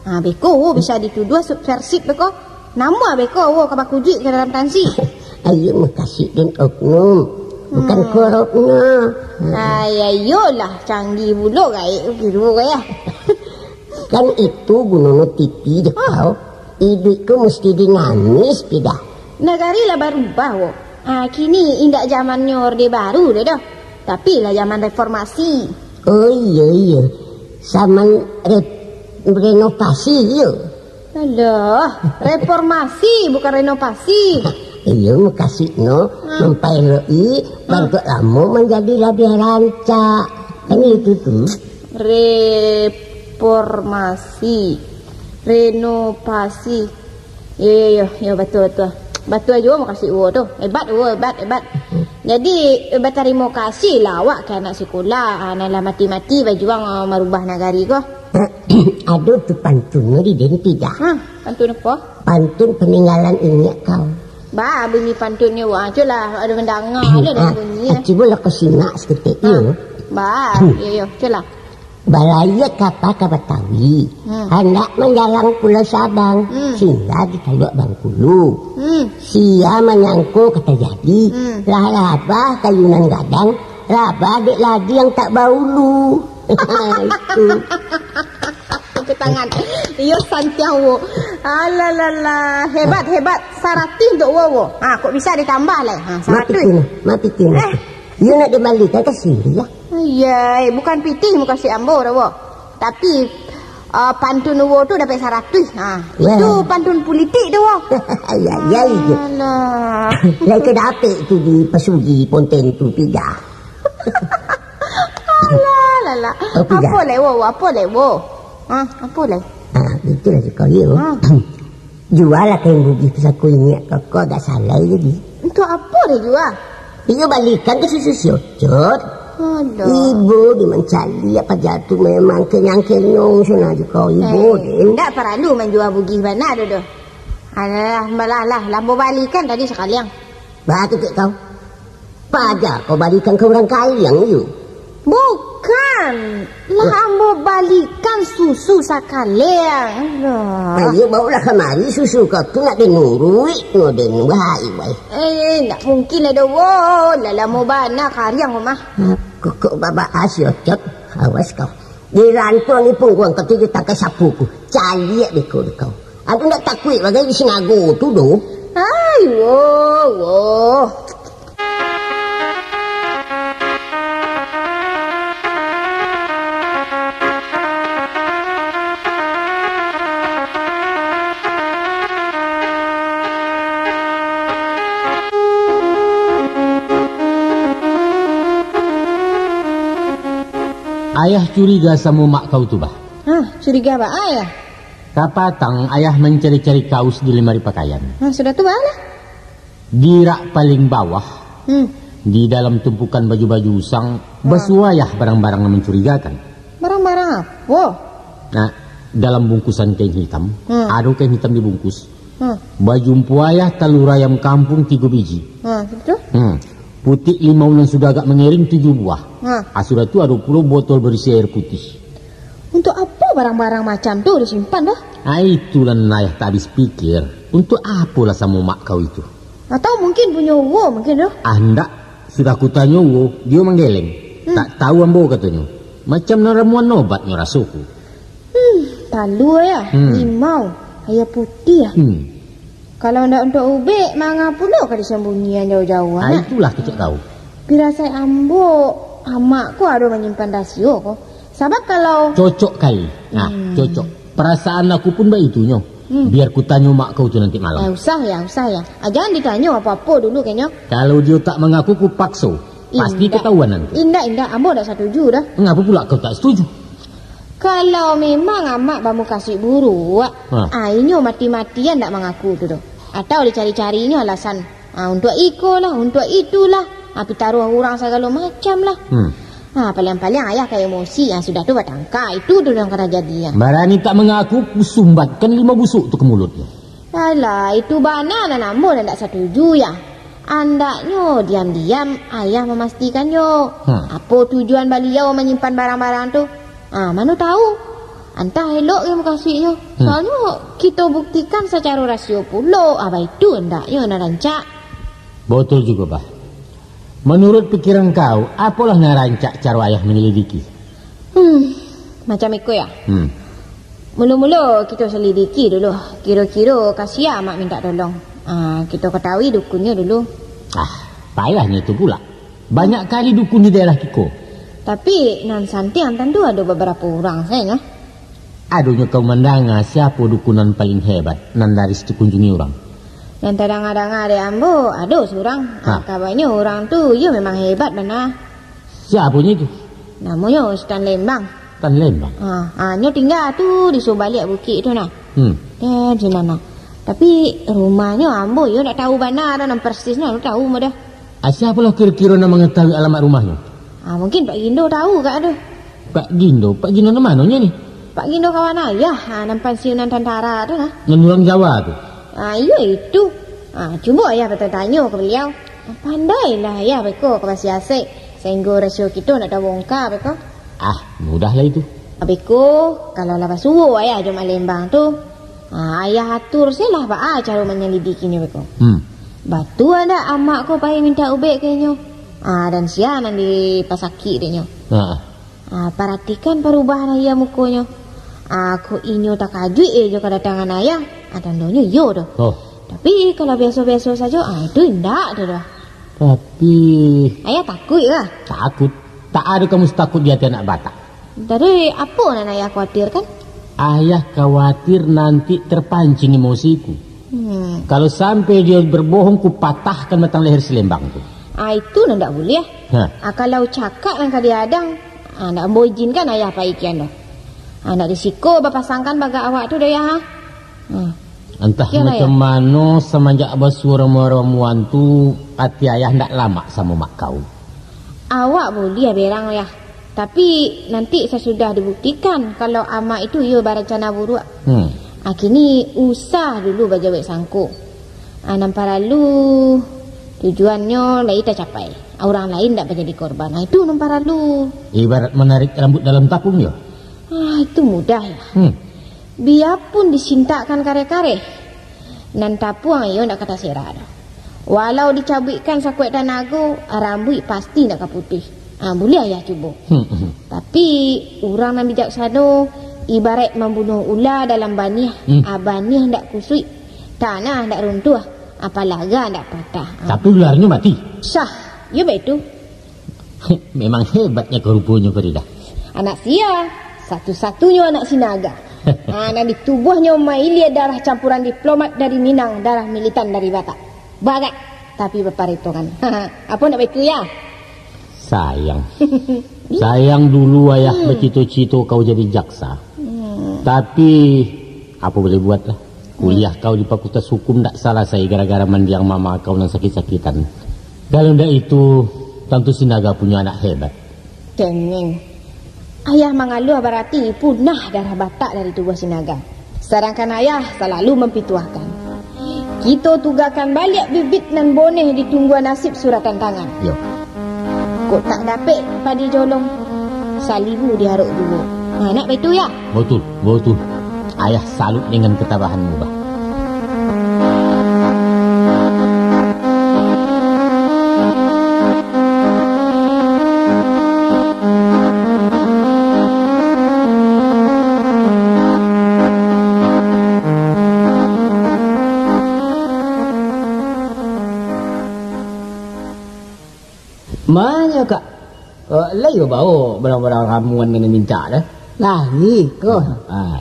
Ha, beko, wo, bisa dituduah subversif beko. Namo beko, wo, ka bakujuik ka dalam tansi. Ayo mukasuik den oknum. Bukan Hmm. korupnyo. Ha. Ai, ayolah, canggih pulo gaek tu kiro ko, yo. Kan itu gunono T V je Ah. kau. Iduik ko musti dinamis, Pida. Nagari lah barubah, wo. Ah, kini indak zamannyo Orde Baru lai doh, tapi lah zaman reformasi. Oh, iyo, iyo. Zaman re-, renovasi, iyo. Alah, reformasi, bukan renovasi. Iyo, mukasuik no, Hmm. mampaelok-i, Hmm. bantuak lamo manjadi labiah rancak. Kan itu tu. Reformasi. Renovasi. Yo, yo, yo, yo, batua, batua. Batua juo mukasuik wo tu. Hebat wo, hebat, hebat. Jadi, batarimo kasih lah awak ka anak sikolah, ah, nan lah mati-mati bajuang, ah, marubah nagari ko. Ado tu pantunnyo di den, Pidah. Ha, pantun apo? Pantun paninggalan inyiak kau. Ba, bunyi pantunnyo, wah, culah, ado mandanga, ado bunyi, eh. Cubolah kau simak saketek, iyo. Ba, iyo, iyo, culah. Balayia kapa ka Batawi, handak manjalang Pulau Sabang, singgah di Taluak Bangkulu. Sia manyangko ka tajadi, lah rabah kayu nan gadang, rabah dek ladiang tak baulu. Itu. Tepuk tangan. Iyo, santiang wo. Alalala, hebat, hebat. Saratuih untuak wo, wo. Ha, kok bisa ditambah lai? Ha, saratuih. Mapitih nah, mapitih nah. Eh. Iyo nak dibalikan ka siriah. Iyo, eh, bukan pitih mukasuik ambo doh, wo. Tapi, ah, pantun wo tu dapek saratuih. Ha, itu pantun pulitik tu, wo. Iyo, iyo, iyo. Alah. Lai ka dapek tu di Pasugi Ponten tu, Pidah. Alah, alah, alah. Oh, Pidah. Apo lai, wo, wo, apo lai, wo? Ha, apo lai? Ah, itulah si kau, iyo. Ha. Jualah kain bugih pusako inyiak kau, agak salai jadi. Untuak apo deh jua? Iyo balikan ka susu si Ocot. Alah. Ibo di mancaliak paja tu memang kenyang-kenyong sana jo kau, ibo, eh, den. Ndak paralu manjua bugih bana doh, doh. Alah, malah lah, lah ambo balikan tadi sakaliang. Bah, kecek kau. Paja kau balikan ka urang kaliang, iyo? Bukan. Lah ambo balikan susu sakaliang. Alah. Ayo, baolah kamari susu kau tu nak den uruik no den. Wahai, wai. Eh, eh, ndak mungkin lah doh, wo. Lah lamo bana kariang ko mah. Kok, kok babak asi, Ocot. Awas kau. Dirantuang di pungguang kau tu jo tangkai sapu ku. Caliak beko dek kau. Aku ndak takuik bagai di sinago tu doh. Ai, wo, wo. Ayah curiga samo mak kau tu, bah. Hah, curiga baa, Ayah? Kapatang ayah mancari-cari kaus di lamari pakaian. Hah, sudah tu baa lah? Di rak paling bawah, hmm, di dalam tumpukan baju-baju usang, ha, basuo ayah barang-barang nan mancurigakan. Barang-barang apo? Nah, dalam bungkusan kain hitam, hmm, ado kain hitam dibungkus. Hmm. Bajumpo ayah talua ayam kampung tigo biji. Hmm, betul. Hmm. Putik limau nan sudah agak mangering tujuh buah. Hmm. Ah, sudah tu ado pulo botol barisi aia putiah. Untuak apo barang-barang macam tu disimpan doh? Ah, itulah nan ayah tak habis pikir. Untuak apolah samo mak kau itu? Atau mungkin punyo uwo mungkin doh? Ah, ndak. Sudah ku tanyo uwo, dio manggeleng. Hmm. Tak tahu ambo katonyo. Macam nan ramuan obatnyo raso ku. Hmm, talua ya, hmm, limau, aia putiah. Hmm. Kalau ndak untuak ubek, manga pulo ka disambunyian jauah-jauah, ah, nak? Itulah kecek kau. Pirasai ambo, amak ko ado manyimpan rasio ko. Sabab kalau... Cocok kali. Nah, hmm, cocok. Perasaan aku pun baitunyo. Hmm. Biar ku tanyo mak kau tu nanti malam. Eh, usah ya, usah ya. Ah, jangan ditanyo apo-apo dulu kenyo. Kalau dio tak mangaku, ku pakso. Pasti ketahuan nanti. Indak, indak. Ambo ndak satuju doh. Mengapa pula kau tak setuju? Kalau memang amak bamukasuik buruak, ha, ah, inyo mati-matian ndak mangaku tu doh. Atau dicari-cari inyo alasan, ah, untuak iko lah, untuak itu lah, ah, pitaruah urang sagalo macam lah. Hmm. Ah, paliang-paliang ayah ka emosi, ah, sudah tu batangka, itu tu nan ka tajadi, ah. Barani tak mangaku, ku sumbatkan limau busuk tu ka mulutnyo. Alah, itu bana nan ambo nan ndak satuju, ya. Andaknyo diam-diam ayah mamastikannyo. Hmm. Apo tujuan baliau manyimpan barang-barang tu? Ah, mano tahu? Antah elok ka mukasuiknyo. Hmm. Soalnyo kito buktikan sacaro rasio pulo, ah, baitu andaknyo nan rancak. Batul jugo, Bah. Manuruik pikiran kau, apolah nan rancak caro ayah manyalidiki? Hmm, macam iko ya. Hmm. Mulo-mulo kito salidiki dulu, kiro-kiro ka sia amak mintak tolong. Ah, kito katahui dukunnyo dulu. Ah, payahnyo tu pula. Banyak kali dukun di daerah kiko. Tapi nan santiang tantu ado babarapo urang sajo. Adonyo kau mandanga siapo dukun nan paling hebat, nan laris dikunjungi urang? Nan tadanga-danga dek ambo, ado surang. Ha. Ah, kabanyo urang tu, iyo memang hebat bana. Siaponyo itu? Namonyo Sutan Lembang. Sutan Lembang? Ah, ah, nyo tingga tu di subaliak bukik tu nah. Hmm. Eh, di sinan nah. Tapi rumahnyo ambo iyo ndak tahu bana doh nan persisnyo, ndak tahu ambo doh. Ah, siapalah kiro-kiro nan mangatahui alamat rumahnyo? Ah, mungkin Pak Gindo tahu agak tu. Pak Gindo? Pak Gindo nan manonyo ni? Pak Gindo kawan ayah, ah, nan pansiunan tantara tu nah. Nan urang Jawa tu? Ah, iyo itu. Ah, cubo ayah batanyo ka baliau. Pandailah ayah beko ka basiasek, sahinggo rasio kito nak tabongka beko. Ah, mudahlah itu. Beko, kalau lah basuo ayah jo Mak Lembang tu, ah, ayah atur se lah baa caro manyalidikinyo beko. Hmm. Batua ndak amak ko pai mintak ubek ka inyo? Ah, dan sia nan dipasakik dek nyo. Ha. Ah, paratikan parubahan ayah mukonyo. Ah, kok inyo takajuik eh jo kadatangan ayah, ah, tandonyo iyo doh. Oh. Tapi, kalau biaso-biaso sajo, ah, itu indak doh. Tapi ayah takuik kah? Takut? Tak ado ka musti takut di ati anak Batak. Jadi, apo nan ayah kuatirkan? Ayah khawatir nanti terpancing emosiku. Hmm. Kalau sampai dia berbohong, ku patahkan batang leher si Lembang tu. Ah, itu nan ndak buliah. Hah. Ah, kalau cakak nan ka diadang, ah, ndak ambo izinkan ayah pai kian doh. Ah, ndak risiko bapasangkan bagak awak tu doh, yah, ha? Hmm. Antah macam mano, samanjak basuo ramuan-ramuan tu, ati ayah ndak lamak samo mak kau. Awak buliah berang, yah. Tapi, nanti sasudah dibuktikan kalau amak itu iyo barancana buruak. Hmm. Ah, kini usah dulu bajawek sangko. Ah, nan paralu, tujuannyo lai tacapai. Ah, urang lain ndak manjadi korban. Ah, itu nan paralu. Ibarat manarik rambut dalam tapung, yo? Ah, itu mudah, yah. Hmm. Biapun disintakkan kareh-kareh, nan tapuang iyo ndak ka taserak doh. Walau dicabuikkan sakuek tanago, rambuik pasti ndak ka putih. Ah, buliah ayah cubo. Hmm, hmm. Tapi, urang nan bijaksano, ibaraik mambunuah ula dalam baniah. Hmm. Ah, baniah ndak kusuik, tanah ndak runtuah, apalaga ndak patah. Ah. Tapi ularnyo mati. Sah, iyo baitu. Memang hebatnyo ko ruponyo, Faridah. Anak sia, satu-satunyo anak Sinaga. Ha, nan di tubuahnyo mailia darah campuran diplomat dari Minang, darah militan dari Batak. Bagak, tapi baparitongan. Apo ndak baitu, yah? Sayang. Sayang dulu ayah bacito-cito kau jadi jaksa. Hmm. Tapi, apo buliah buatlah. Kuliah kau di Fakultas Hukum ndak salasai gara-gara mandiang mama kau nan sakik-sakitan. Kalau ndak itu, tantu Sinaga punyo anak hebat. Cengeng. Ayah mangaluah barati punah darah Batak dari tubuah Sinaga. Sadangkan ayah salalu mampituahkan, kito tugakan baliak bibit nan boneh di tungguan nasib suratan tangan. Yo. Kok tak dapek padi jolong, salibu diarok juo. Nah, nak baitu, yah? Batul, batul. Ayah salut dengan ketabahanmu, bah. Manyo, Kak? Eh, lai babawo barang-barang ramuan nan mintak tu? Lai, ko. Ah.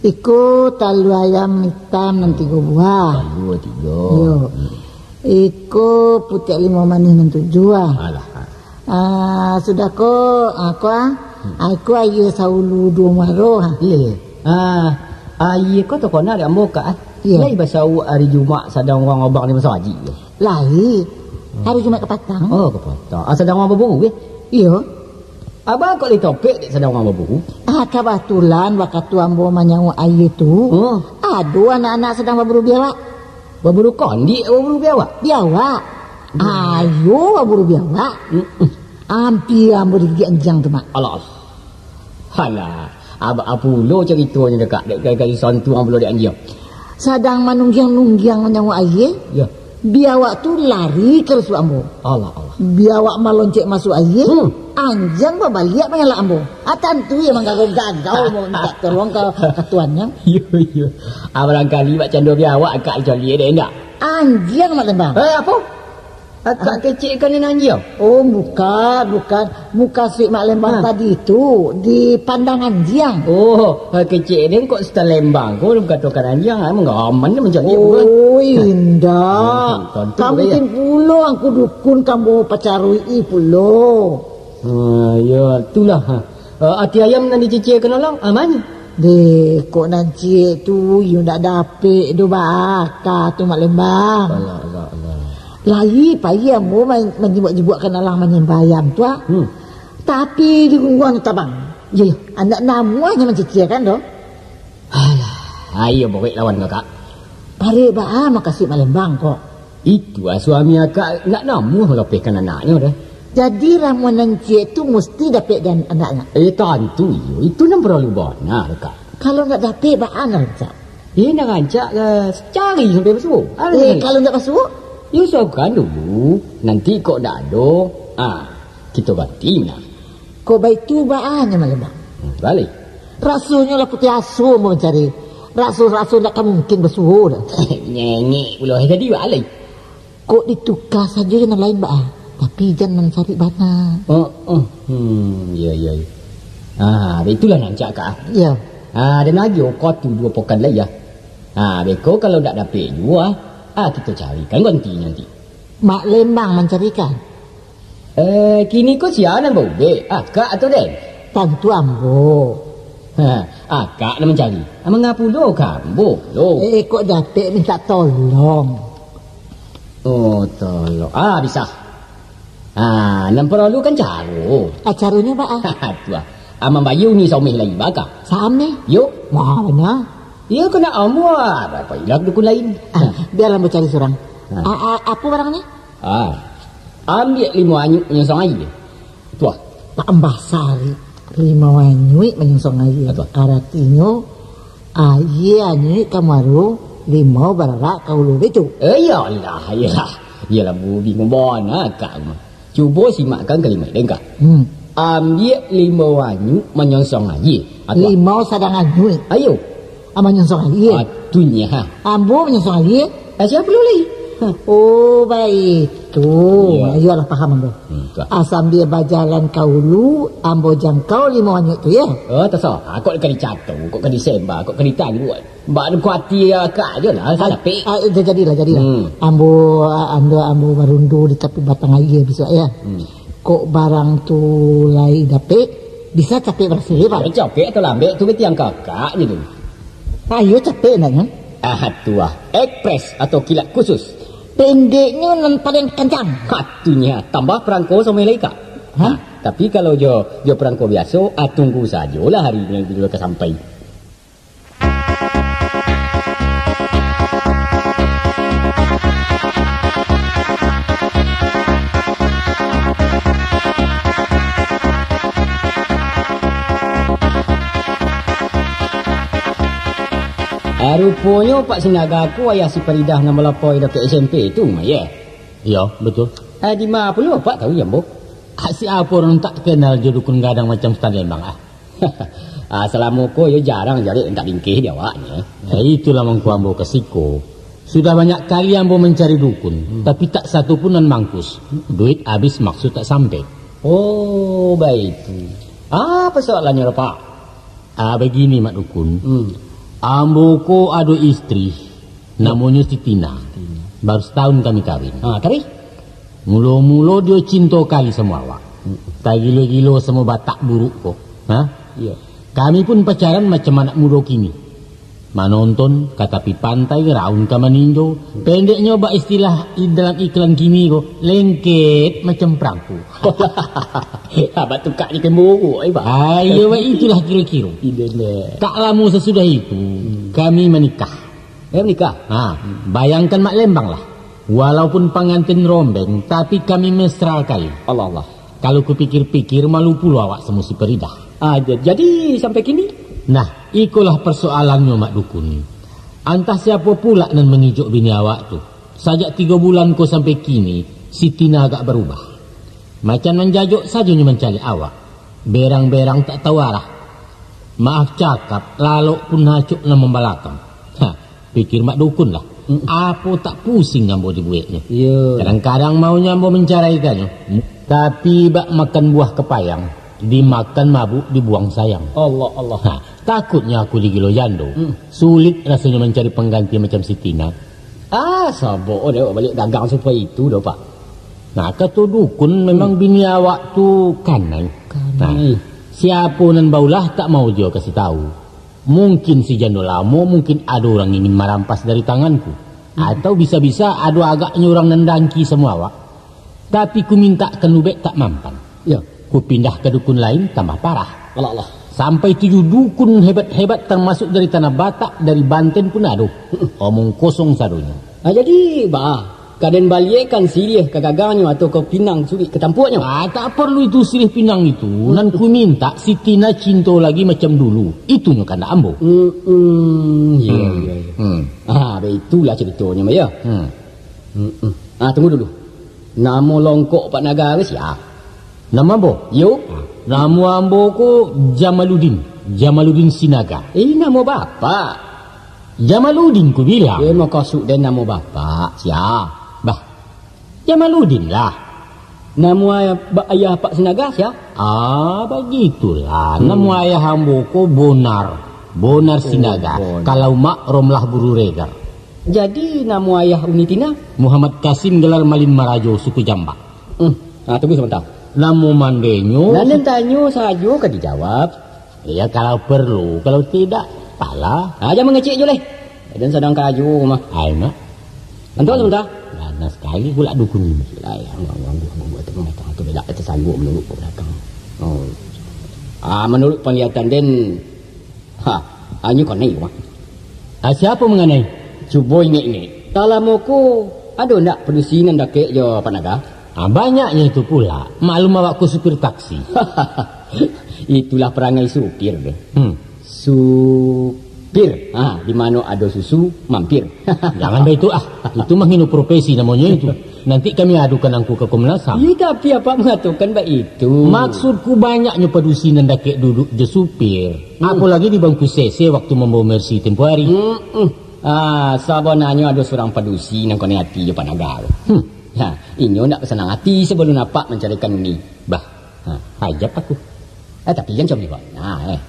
Iko talua ayam itam nan tigo buah. Talua tigo. Yo. Iko putiak limau manih nan tujuah. Alah. Ah, sudah ko, ah, ko, ah. Hmm. Ah, iko aia saulu duo muaro, ah. Iyo, iyo. Ah, aia ko takana dek ambo, Kak, ah. Iyo. Lai basauak ari Jumaik sadang urang abang di masajik tu? Lai. Hari Jumaik kapatang. Oh, kapatang. Ah, sadang urang baburu, eh? Iyo. Abang kok lai topek dek sadang urang baburu? Ah, kabatulan wakatu ambo manyauak aia tu, oh, ado anak-anak sadang baburu biawak. Baburu kondik, baburu biawak? Biawak. Ayo baburu biawak. Mm-mm. Ampia ambo digigik anjiang tu, Mak. Alah, alah. Alah, aba-, apo pulo caritonyo dek, Kak, dek, dek, dek santuang pulo dek anjiang? Sadang manunggiang-nunggiang manyauak aia, yo, biawak tu lari ka rusuak ambo. Alah, alah. Biawak maloncek masuak aia, hmm, anjiang babaliak manyalak ambo. Ah, tantu iyo manggago-gago mintak tolong ka, ka tuannyo. Iyo, iyo. Ah, barangkali bak cando biawak, Kak, dicaliak dek, indak? Anjiang, Mak Lembang. Eh, apo? Akak kecek kan nan anjiang? Oh, bukan, bukan. Mukasuik Mak Lembang tadi tu, dipandang anjiang. Oh, kecek den kok Sutan Lembang ko dikatokan anjiang, ai manggaman mancaliak bukan? Oh, indak. Tantu. Kamu tin pulo angku dukun kamu pacaruik pulo. Ah, yo, itulah. Ah, ati ayam nan dicecekan orang, aman? Deh, kok nan ciek tu, iyo ndak dapek doh baka tu, Mak Lembang. Alah, alah, alah. Lai pai ambo ma-, manjibuak-jibuakkan alang manyambah ayam tu, ah. Hmm. Tapi di gungguang tabang. Iyo, iyo. Andak namuahnyo manciciakan doh. Alah, ayo borek lawan kakak. Parek baa makasuik Mak Lembang ko? Itu ah suami akak nak namuah malapehkan anaknyo doh. Jadi ramuan nan ciek tu musti dapek di an-, anaknyo? Eh, tantu iyo. Itu nan paralu bana, kak. Kalau ndak dapek, baa nan rancak? Iyo, nan rancak lah cari sampai basuo. Alah, eh, cari. Kalau ndak basuo? Yo, usahokan dulu. Nanti kok ndak ado, ah, kito ganti nah. Kok baitu, baa nyo Mak Lembang? Hmm, balik. Rasonyo lah putuih aso ambo mancari. Raso-raso ndak ka mungkin basuo doh. Nyengek pulo, eh, jadi baa lai? Kok dituka sajo jo nan lain, baa. Tapi jan nan sarik bana. Oh, oh. Hmm, iyo, iyo, iyo. Ah, baitulah nan rancak, kak. Iyo. Ah, dan lagi oko tu duo pokan lai, ah. Ah, beko kalau ndak dapek juo, ah, kito carikan ganti nanti. Mak Lembang mancarikan? Eh, kini ko sia nan baubek, akak atau den? Tantu ambo. Ha, akak nan mancari. Ah, mangapo lo ka ambo lo? Eh, kok dapek minta tolong? Oh, tolong. Ah, bisa. Ah, nan paralu kan caro. Ah, caronyo baa? Tu ah. Ah, mambayia uni saumeh lai, baa ka? Saumeh? Yo. Mah, bana. Iyo, kena ambo, ah, pailah dukun lain. Ah, biar ambo cari surang. Ah. Ah, ah, apo barangnyo? Ah. Ambiak limau anyuik manyongsong aia. Tu ah. Tambah sarik, limau anyuik manyongsong aia. Ah, tu ah. Aratinyo, aia anyuik ka muaro, limau bararak ka ulu, baitu? Eh, iyolah, iyolah. Iyolah, bu-, bingung bana akak mah. Cubo simakkan kalimat den, kak. Hmm. Ambiak limau anyuik manyongsong aia. Ah, tu ah. Limau sadang anyuik. Ayo. Ah, manyongsong aia. Ah, tu nyo, ha. Ambo manyongsong aia. Ah, sia pulo lai? Ha. Oh, baitu. Iyo. Iyolah, paham ambo. Hmm, tu ah. Ah, sambia bajalan ka ulu, ambo jangkau limau anyuik tu, yo. Oh, tasarah. Kok ka dicato, kok ka disemba, kok ka ditangguak. Bak kuati akak ajo lah, ah, sadapek. Ah, ja-, jadilah, jadilah. Hmm. Ambo, ah, ambo, ambo barundo di tapi batang aia bisuak, yo. Hmm. Kok barang tu lai dapek, bisa capek barasileh, Pak? Yo, capek atau lambek tu, betiang kakak je tu. Ayo capek, nak, kan? Ah, tu ah. Ekspres atau kilat khusus? Pendeknyo nan paling kancang. Ha, tu nyo, tambah perangko saumeh lai, kak. Ha? Ha, tapi kalau jo, jo perangko biaso, ah, tunggu sajolah hari nan ka sampai. Ah, ruponyo Pak Sinaga ko ayah si Faridah nan balapoi dakek S M P tu, Mak, yo? Iyo, batua. Ah, di ma pulo Apak tahu, Jambo? Ah, sia urang tak kenal jo dukun gadang macam Sutan Lembang, ah. Ah, salamo ko, yo jarang jarek mintak bingkeh di awaknyo. Ya, itulah mangko ambo ka siko. Sudah banyak kali ambo mancari dukun, hmm, tapi tak satu pun nan mangkus. Duit abih, maksud tak sampai. Oh, baitu. Apo soalannyo, Pak? Ah, bagini, Mak Dukun. Hmm. Ambo ko ado istri, namonyo Siti Na. Siti Na. Baru satahun kami kawin. Ah, tapi? Mulo-mulo dio cinto kali samo awak. Hmm. Tagilo-gilo samo batak buruk ko. Ha? Iyo. Kami pun pacaran macam anak mudo kini. Manonton ka tapi pantai, raun ka maninjo. Pendeknyo, bak istilah i-, dalam iklan kini ko, lengket macam perangko. Abah tukak je kemburu, eh, Bah. Ah, iyo, Bah, itulah kiro-kiro. Iyo, neh. Tak lamo sasudah itu, hmm, kami manikah. Eh, manikah? Ha, hmm, bayangkan Mak Lembang lah. Walaupun pangantin rombeng, tapi kami mesra kali. Allah, Allah. Kalau kupikir-pikir, malu pulo awak samo si Faridah. Ah, ja-, jadi sampai kini? Nah, ikolah persoalannyo, Mak Dukun. Antah siapo pulak nan mangijok bini awak tu. Sajak tigo bulan ko sampai kini, Siti Na agak barubah. Macam manjajok sajo nyo mancaliak awak. Berang-berang tak tahu arah. Maaf cakap, lalok pun acok nan mambalakang. Ha, pikir Mak Dukun lah. Mm. Apo tak pusing ambo dibueknyo. Iyo. Kadang-kadang maunyo ambo mancarai kanyo. Mm. Tapi bak makan buah kepayang, dimakan mabuk, dibuang sayang. Allah, Allah. Ha, takutnyo aku digilo jando. Mm. Sulit rasonyo mancari pangganti macam Siti Na. Ah, sabok dek awak baliak dagang supai itu doh, Pak. Nah, kato dukun, memang, hmm, bini awak tu kanai. Kanai. Nah, siapo nan baulah tak mau juo kasih tahu. Mungkin si jando lamo, mungkin ado urang ingin marampas dari tanganku. Atau bisa-bisa ado agaknyo urang nan dangki samo awak, tapi ku mintak ka Ubek tak mampan. Yo. Ku pindah ka dukun lain tambah parah. Alah, alah. Sampai tujuh dukun hebat-hebat, tamasuk dari Tanah Batak, dari Banten pun ado. Mm-mm. Omong kosong sadonyo. Ah, jadi, baa, ka den baliekan siriah ka gagangnyo atau ka pinang sulik ka tampuaknyo? Ah, tak perlu itu siriah pinang itu. Mm-mm. Nan ku mintak si Tina cinto lagi macam dulu. Itunyo kandak ambo. Mm-mm. Iyo, Hmm. iyo, iyo. Hmm. Ah, baitulah caritonyo, yo. Hmm. Mm-mm. Ah, tunggu dulu. Namo longkok Pak Naga ko sia? Namo ambo? Yo. Namo ambo ko Jamaludin. Jamaludin Sinaga. Eh, namo bapak? Jamaludin ku bilang. Eh, makasuik den namo bapak sia? Bah, Jamaludin lah. Namo ayah, ba-, ayah Pak Sinaga sia? Ah, bagitulah. Hmm. Namo ayah ambo ko Bonar. Bonar Oh, Sinaga. Bonar. Kalau mak Romlah Buru Regar. Jadi, namo ayah Uni Tina? Muhammad Kasim, gelar Malin Marajo, suku Jambak. Hmm. Ah, tunggu sabanta. Namo mandenyo? Nan den tanyo sajo ka dijawab. Iyo, kalau perlu, kalau tidak, pala. Ah, jan mangecek jo lai. Den sadang karajo mah. Ai, mak. Bantuan sabanta. Ganas sakali pula dukun ini. Lai, anggu, anggu, anggu, anggu, tu mah, tu bedak, tu sanggup manurut ka balakang. Oh. Ah, manurut panglihatan den, ha, hanyo kanai, mah. Ah, siapa manganai? Cubo ingek-ingek. Salamo ko, ado ndak padusi nan dakek jo Pak Naga? Ah, banyaknyo itu pula. Maklum awak ko supir taksi. Itulah parangai supir deh. Hmm. Supir. Ha, di mano ado susu, mampir. Jangan baitu, ah. Itu manghino profesi namonyo itu. Nanti kami adukan angku ka Komnas ham. Iyo, tapi apak mangatokan baitu. Maksudku, banyaknyo padusi nan dakek duduk jo supir. Hmm. Apolagi di bangku C C waktu mambawa Mercy tempo hari. Hmm, hmm. Ah, sabananyo ado surang padusi nan konai ati jo Pak Naga tu. Hmm. Ha, inyo ndak basanang ati sabalun apak mancaliakan Uni. Bah, ha, ajab aku. Eh, tapi jan comeh bana, eh.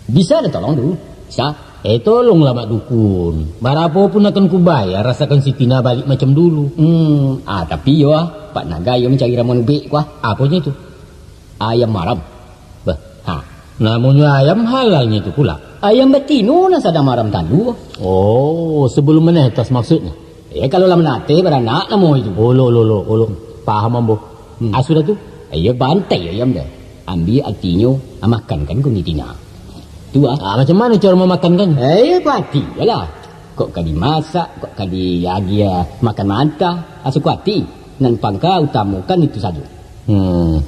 Bisa den tolong dulu? Bisa. Eh, tolonglah, Mak Dukun. Barapo pun akan kubayar, asakan si Tina balik macam dulu. Hmm, ah, tapi yo, ah, Pak Naga yo mancari ramuan ubek ko, ah. Aponyo itu? Ayam maram. Bah, ha, namonyo ayam halalnyo itu pula? Ayam batino nan sadang maram talua. Oh, sabalun manetas maksudnyo? Eh, kalau lah manateh baranak namo itu. Olo, olo, olo, olo. Paham ambo. Hmm. Ah, sudah tu? Iyo, bantai ayam deh. Ambiak atinyo, ah, makankan ka Uni Tina. Tu ah. Ah, macam mano caro mamakankan? Eh, iyo, pati lah. Kok ka dimasak, kok ka diagiah makan mantah, ah, suko ati. Nan pangka utamokan itu sajo. Hmm.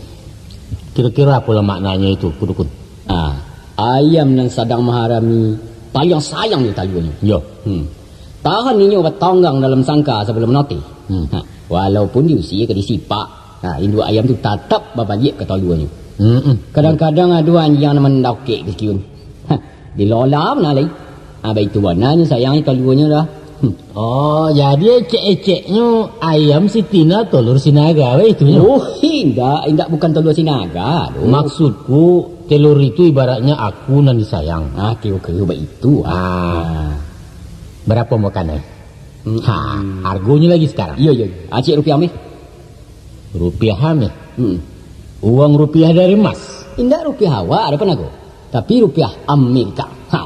Kiro-kiro apolah maknanyo itu, Ku Dukun? Ah, ayam nan sadang maharami paliang sayang jo taluanyo. Yo. Hmm. Tahan inyo batanggang dalam sangka sabalun manateh. Hmm. Ha, walaupun diusia ka disipak, ha, induak ayam tu tatap babaliak ka taluanyo. Hmm, hmm. Kadang-kadang ado anjiang nan mandakek ka sikiun. Ha, dilolam nah lai. Ha, baitu bananyo sayangnyo taluanyo dah. Hmm. Oh, jadi ecek-eceknyo ayam si Tina, tolor si Naga, baitunyo? Oh, indak, indak, bukan tolor si Naga tu. Maksudku, telor itu ibaratnya aku nan disayang. Ah, kiro-kiro baitu. Ah. Ah. Barapo makan, eh? Hmm. Ha, hargonyo lagi sekarang. Iyo, iyo, iyo. Acik rupiah meh. Rupiah meh? Hmm. Uang rupiah dari emas? Indak rupiah awak, ado panago. Tapi rupiah Amerika. Ha.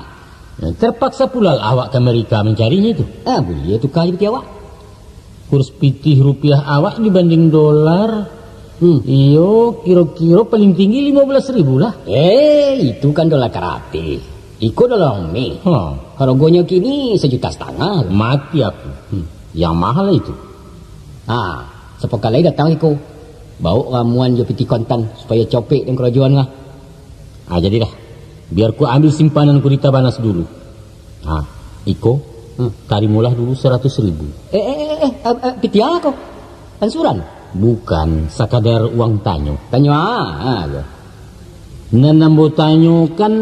Terpaksa pula awak ka Amerika mancarinyo itu. Ah, buliah tuka jo pitih awak. Kurs pitih rupiah awak dibanding dolar, hmm, iyo, kiro-kiro paling tinggi limo belas ribu lah. Eh, itu kan dolar karate. Iko dolar Uni. Ha. Hargonyo kini sajuta satangah. Mati aku. Hmm. Yang mahal itu. Ah, sapakalai datang iko. Baok ramuan jo pitih kontan, supayo copek den karajoan lah. Ah, jadilah. Biar ku ambil simpananku di Tabanas dulu. Ah, iko, hmm, tarimolah dulu saratus ribu. Eh, eh, eh, eh, eh, eh, pitih a ko? Ansuran? Bukan, sakadar uang tanyo. Tanyo a, a, ko. Nan ambo tanyokan,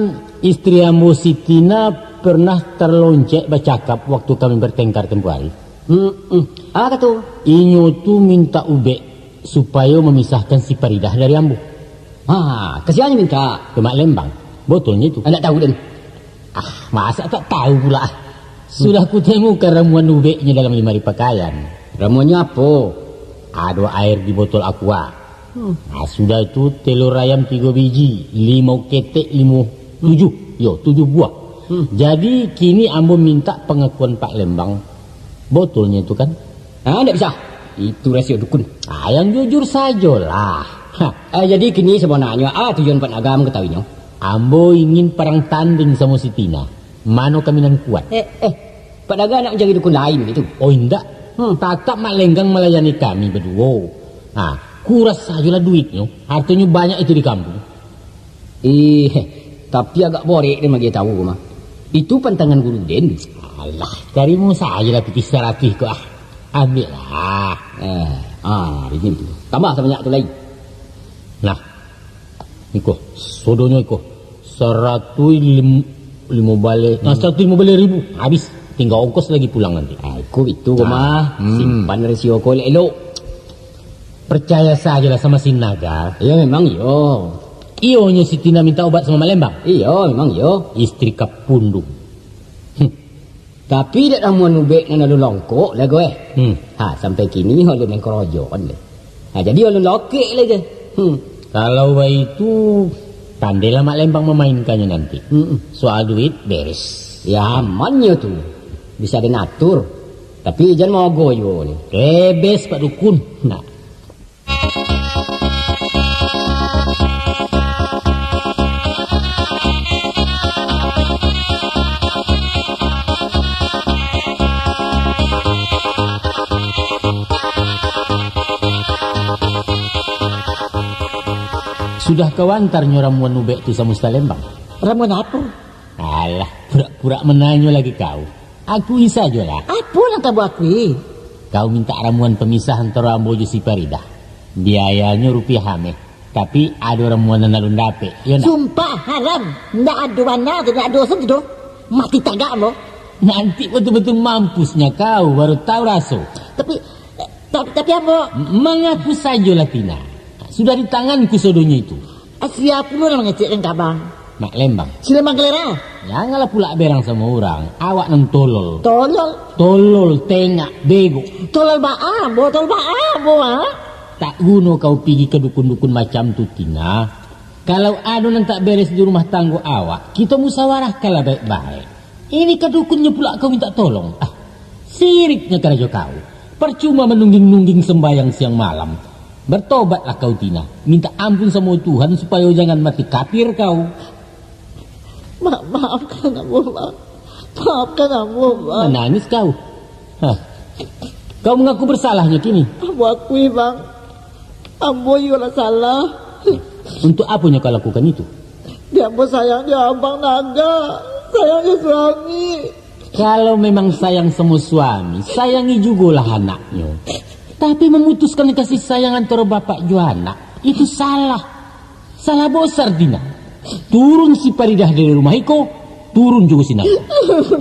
istri ambo si Tina pernah tarloncek bacakap waktu kami bertengkar tempo hari. Hmm, hmm. A kato? Inyo tu mintak ubek supayo mamisahkan si Faridah dari ambo. Ha, ka sia nyo mintak? Ka Mak Lembang. Botolnyo itu. Indak tahu den. Ah, masa tak tahu pula, ah. Sudah kutemukan ramuan ubeknyo dalam limari pakaian. Ramuannyo apo? Ado air di botol aqua. Hmm. Ah, sudah itu telur ayam tigo biji, limau ketek, limo, tujuh. Yo, tujuh buah. Hmm. Jadi, kini ambo mintak pangakuan Pak Lembang. Botolnyo tu kan? Ah, ndak bisa. Itu rasio dukun. Ah, yang jujur sajolah. Ha. Eh, jadi kini sabananyo, ah, tujuan Pak Naga mangatahuinyo? Ambo ingin parang tanding samo si Tina. Mano kami nan kuat? Eh, eh. Pak Naga nak mancari dukun lain gitu? Oh, indak. Hmm. Tatap Mak Lenggang malayani kami baduo. Ah, kuras sajolah duitnyo. Hartonyo banyak itu di kampuang. Eh, tapi agak borek deh magi tahu mah. Itu pantangan Guru Den. Alah, tarimo sajolah pitih saratuih ko ah. Ambiaklah. Eh, ah, di sini tu. Tambah sabanyak tu lai. Nah, iko, sodonyo iko. Saratuih lim-, limo baleh. Nah, hmm, saratuih limo baleh ribu. Habis. Tingga ongkos lagi pulang nanti. Ah, iko itu ko mah. Hmm. Simpan rasio ko elok-elok. Percaya sajolah sama si Naga. Iyo, memang iyo. Iyonyo si Tina minta obat sama Mak Lembang. Iyo, memang iyo. Istri kapundung. Hmm. Tapi dek ramuan ubek nan alun longkok lah ko, eh. Hmm. Ha, sampai kini alun main korojo kan deh. Ha, jadi alun lokek lah je. Hmm. Kalau baitu, pandailah Mak Lembang mamainkannyo nanti. Hmm. Soal duit, beres. Ya, amannyo tu. Bisa den atur. Tapi jan maogo juo ni. Bebes, Pak Dukun. Nah. Sudah kau antarnyo ramuan ubek tu samo si Lembang? Ramuan apo? Alah, purak-purak mananyo lagi kau. Akui sajolah. Apo nan ka ambo akui? Kau mintak ramuan pamisah antaro ambo jo si Faridah. Biayanyo rupiah ameh. Tapi ado ramuan nan alun dapek, iyo ndak? Sumpah, haram. Ndak ado bana tu, ndak ado sen tu doh. Mati tagak ambo. Nanti batul-batul mampusnyo kau, baru tahu raso. Tapi, tapi, tapi ambo M-, mangaku sajolah, Tina. Sudah di tanganku sodonyo itu. Sia pulo nan mangecekkan ka abang? Mak Lembang. Si Lembang Galera. Janganlah pulak berang samo urang. Awak nan tolol. Tolol? Tolol, tengak, bego. Tolol baa ambo, tolol baa ambo, ha? Tak guno kau pigi ka dukun-dukun macam tu, Tina. Kalau ado nan tak beres di rumah tanggo awak, kito musawarahkanlah baik-baik. Ini ka dukunnyo pulak kau mintak tolong. Ah, siriknyo karajo kau. Parcuma manungging-nungging sambayang siang malam. Bartobatlah kau, Tina. Mintak ampun samo Tuhan supayo jangan mati kapir kau. Ma-, maafkan ambo, Bang. Maafkan ambo, Bang. Manangis kau. Hah. Kau mangaku barsalahnyo kini? Ambo akui, Bang. Ambo iyo lah salah. Untuk aponyo kau lakukan itu? Dek ambo sayang jo Abang Naga. Sayang jo suami. Kalau memang sayang samo suami, sayangi jugolah anaknyo. Tapi mamutuskan kasih sayang antaro bapak jo anak, itu salah. Salah bosar, Tina. Turun si Faridah dari rumah iko, turun jugo si Naga.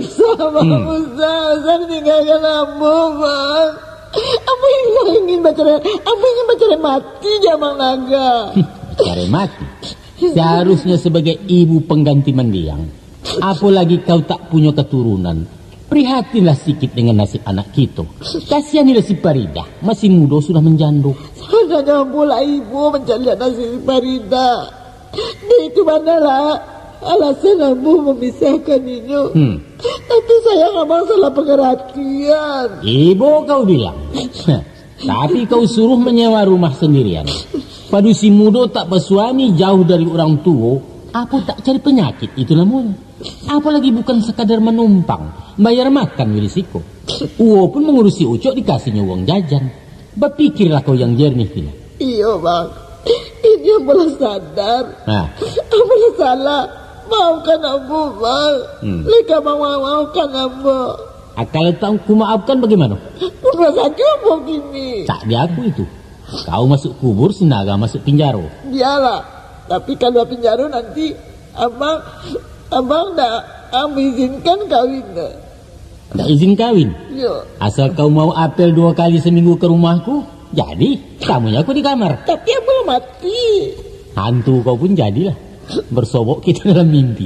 Sabar, hmm. Usah, usah tinggalkan ambo, Bang. Ambo ingin, ingin bacarai, ambo ingin bacarai mati jo Abang Naga. Bacarai mati? Seharusnya sebagai ibu pengganti mandiang. Apo lagi kau tak punyo katurunan. Prihatinlah sikit dengan nasib anak kito. Kasihanilah si Faridah, masih mudo sudah manjando. Sabananyo ambo lah ibo mancaliak nasib si Faridah. Dek itu banalah alasan ambo mamisahkan inyo. Hmm. Tapi sayang abang salah pangaratian. Ibo kau bilang. Tapi kau suruh manyewa rumah sandirian. Padusi mudo tak basuami, jauh dari urang tuo, apo tak cari panyakik itu namonyo. Apolagi bukan sakadar manumpang, bayar makan jo di siko. Uwo pun mangurusi Ucok, dikasihnyo uang jajan. Bapikirlah kau yang jernih, Tina. Iyo, Bang. Kini ambo lah sadar. Ha. Ambo lah salah. Maafkan ambo, Bang. Hmm. Leka Bang ma-, maafkan ambo. Akal tak ku maafkan bagaimana? Bunuah sajo ambo kini. Tak diaku itu. Kau masuk kubur, si Naga masuk pinjaro. Bialah. Tapi kalua pinjaro nanti, abang, abang ndak, ah, mengizinkan kawin. Ndak izin kawin? Yo. Asal kau mau apel duo kali saminggu ka rumahku, jadi, tamunyo aku di kamar. Tapi ambo lah mati. Hantu kau pun jadilah. Bersobok kito dalam mimpi.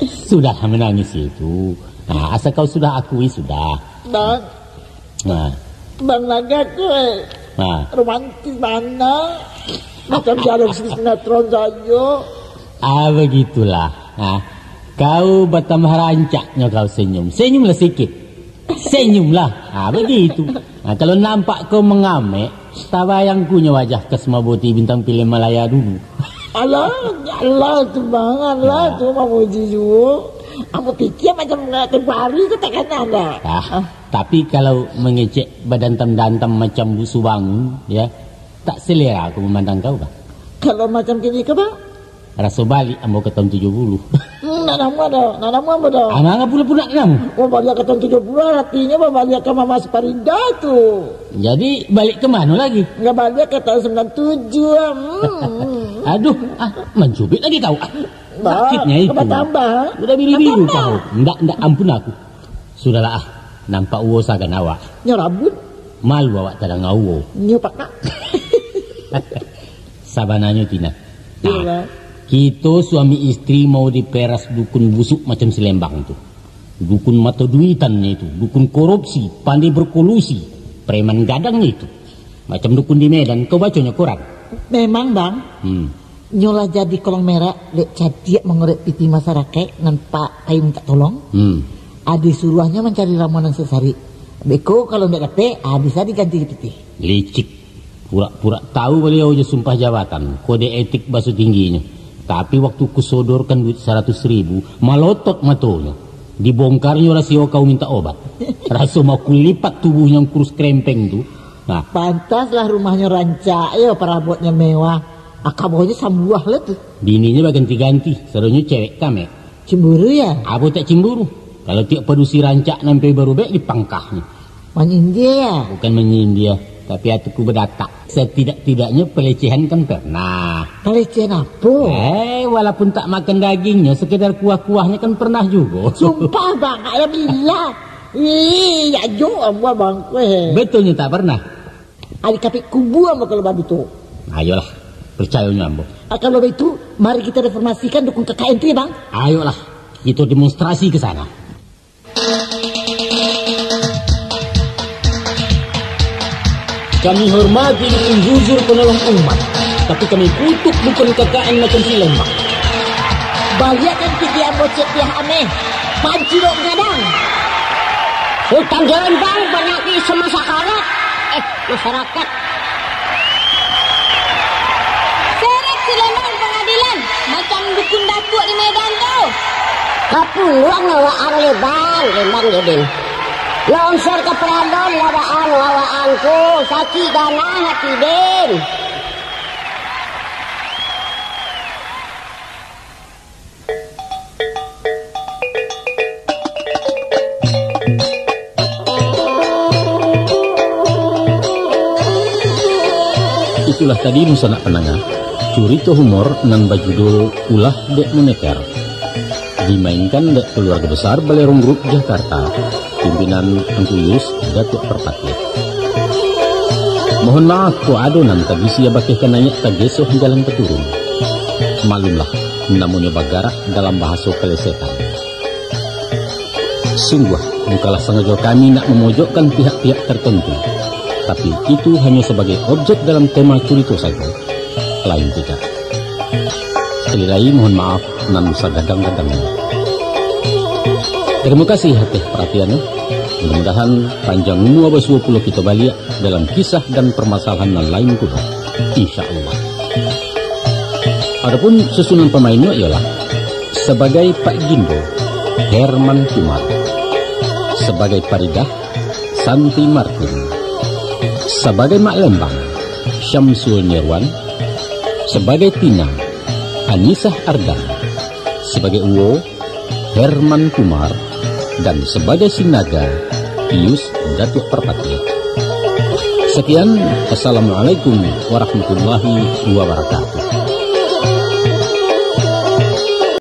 Sudahlah manangis itu. Nah, asal kau sudah akui, sudah. Bang. Nah. Bang Naga tu, eh, nah, romantis bana. Macam dialog sinetron sajo. Ah, begitulah. Nah, kau batambah rancaknyo kau senyum. Senyumlah sikit. Senyumlah. Ha, begitu. Ha, kalau nampak kau mangamek, tabayang kunyo wajah Kasmawati bintang pilem Malaya dulu. Alah, alah tu, Bang, alah tu, mamuji juo. Ambo pikia macam tempoh hari tu takana dah. Ah, tapi kalau mangecek badantam-dantam macam busu bangun, ya, tak selera aku mamandang kau, Bang. Kalau macam kini ke, Bang? Raso balik ambo ka taun tujuah puluah. Hmm, nak namuah dah, nak namuah ambo dah. Amang pulo pun nak namuah. Oh, baliak ka taun tujuah puluah, artinyo babaliak ka Mama Sparida tu. Jadi, balik ka mano lagi? Nggak, baliak ka taun sambilan tujuah. Hmm. Aduh, ah, mancubit lagi kau. Ah, sakitnya itu. Tambah. Udah biru-biru kau. Ndak, ndak, ampun aku. Sudahlah, ah. Nampak uwo sagan awak. Nyo rabun. Malu awak tadanga uwo. Nyo pakak. Sabananyo, Tina. Nah, iyolah. Kito suami istri mau diperas dukun busuk macam si Lembang tu. Dukun mato duitannyo itu, dukun korupsi, pandai berkolusi, preman gadangnyo itu. Macam dukun di Medan, kau baconyo koran? Memang, Bang. Hmm. Nyo lah jadi kolong merak, dek cadiak mangorek pitih masarakaik nan pa-, payi mintak tolong. Hmm. Adi suruahnyo mancari ramuan nan sasarik. Beko kalau ndak dapek, ah, bisa diganti pitih. Licik. Pura-pura tahu baliau jo sumpah jabatan, kode etik baso tingginyo. Tapi waktu kusodorkan duit saratus ribu, malotot matonyo. Dibongkarnyo rasio kau minta obat. Raso mau kulipat tubuh nan kurus krempeng tu. Nah. Pantaslah rumahnyo rancak, yo, parabotnyo mewah. Akabahnyo sambuah lah tu. Bininyo baganti-ganti, sadonyo cewek tamek. Cemburu, ya? Apo tak cemburu? Kalau tiok padusi rancak nan pai barubek dipangkahnyo. Manyindia, ya? Bukan manyindia, tapi atiku badatak. Setidak-tidaknyo pelecehan kan pernah. Pelecehan apo? Eh, walaupun tak makan dagingnyo, sekedar kuah-kuahnyo kan pernah jugo. Sumpah, Bang, alah bilang. Ih, ya jo, ambo Bang, weh. Betulnyo tak pernah. Ari kapik kubua ambo kalau baduto. Ayolah, percayonyo ambo. Ah, kalau baitu, mari kita reformasikan dukun K K N tu, ya, Bang. Ayolah, kita demonstrasi ke sana. Kami hormati dukun jujur penolong umat, tapi kami kutuk dukun K K N macam si Lembang. Baliakkan pitih ambo cek pihak ameh, pancilok gadang. Utang si Lembang banyak di semasa karat. Eh, masyarakat. Seret si Lembang pangadilan, macam dukun datuak di Medan tu. Kapuluang awak ang Lembang, Lembang Leben. Longsor ka paralon lah ba ang awak ang tu, sakik ganah hati den. Itulah tadi dunsanak pandanga, curito humor nan bajudul Ulah Dek Moneter, dimainkan dek Keluarga Besar Balerong Group Jakarta, pimpinan Angku Yus Datuak Parpatiah. Mohon maaf, kok ado nan tabisi abakeh ka naiak tagesoh jalan ka turun. Maklumlah, namonyo bagarak dalam bahaso kalesetan. Sungguah, bukanlah sangajo kami nak mamojokkan pihak-pihak tartantu, tapi itu hanyo sabagai objek dalam tema curito sajo, lain tidak. Sakali lai, mohon maaf nan sagadang-gadangnyo. Tarimo kasih ateh paratiannyo. Mudah-mudahan panjang umua basuo pulo kito baliak dalam kisah dan parmasalahan nan lain pulo, insya Allah. Adapun susunan pamainnyo ialah, sabagai Pak Gindo, Herman Kumar. Sabagai Paridah, Santi Martin. Sabagai Mak Lembang, Syamsul Nirwan. Sabagai Tina, Anisah Ardan. Sabagai Uwo, Herman Kumar, dan sabagai Sinaga, Pius Datuak Parpatiah. Sekian, Assalamualaikum warahmatullahi wabarakatuh.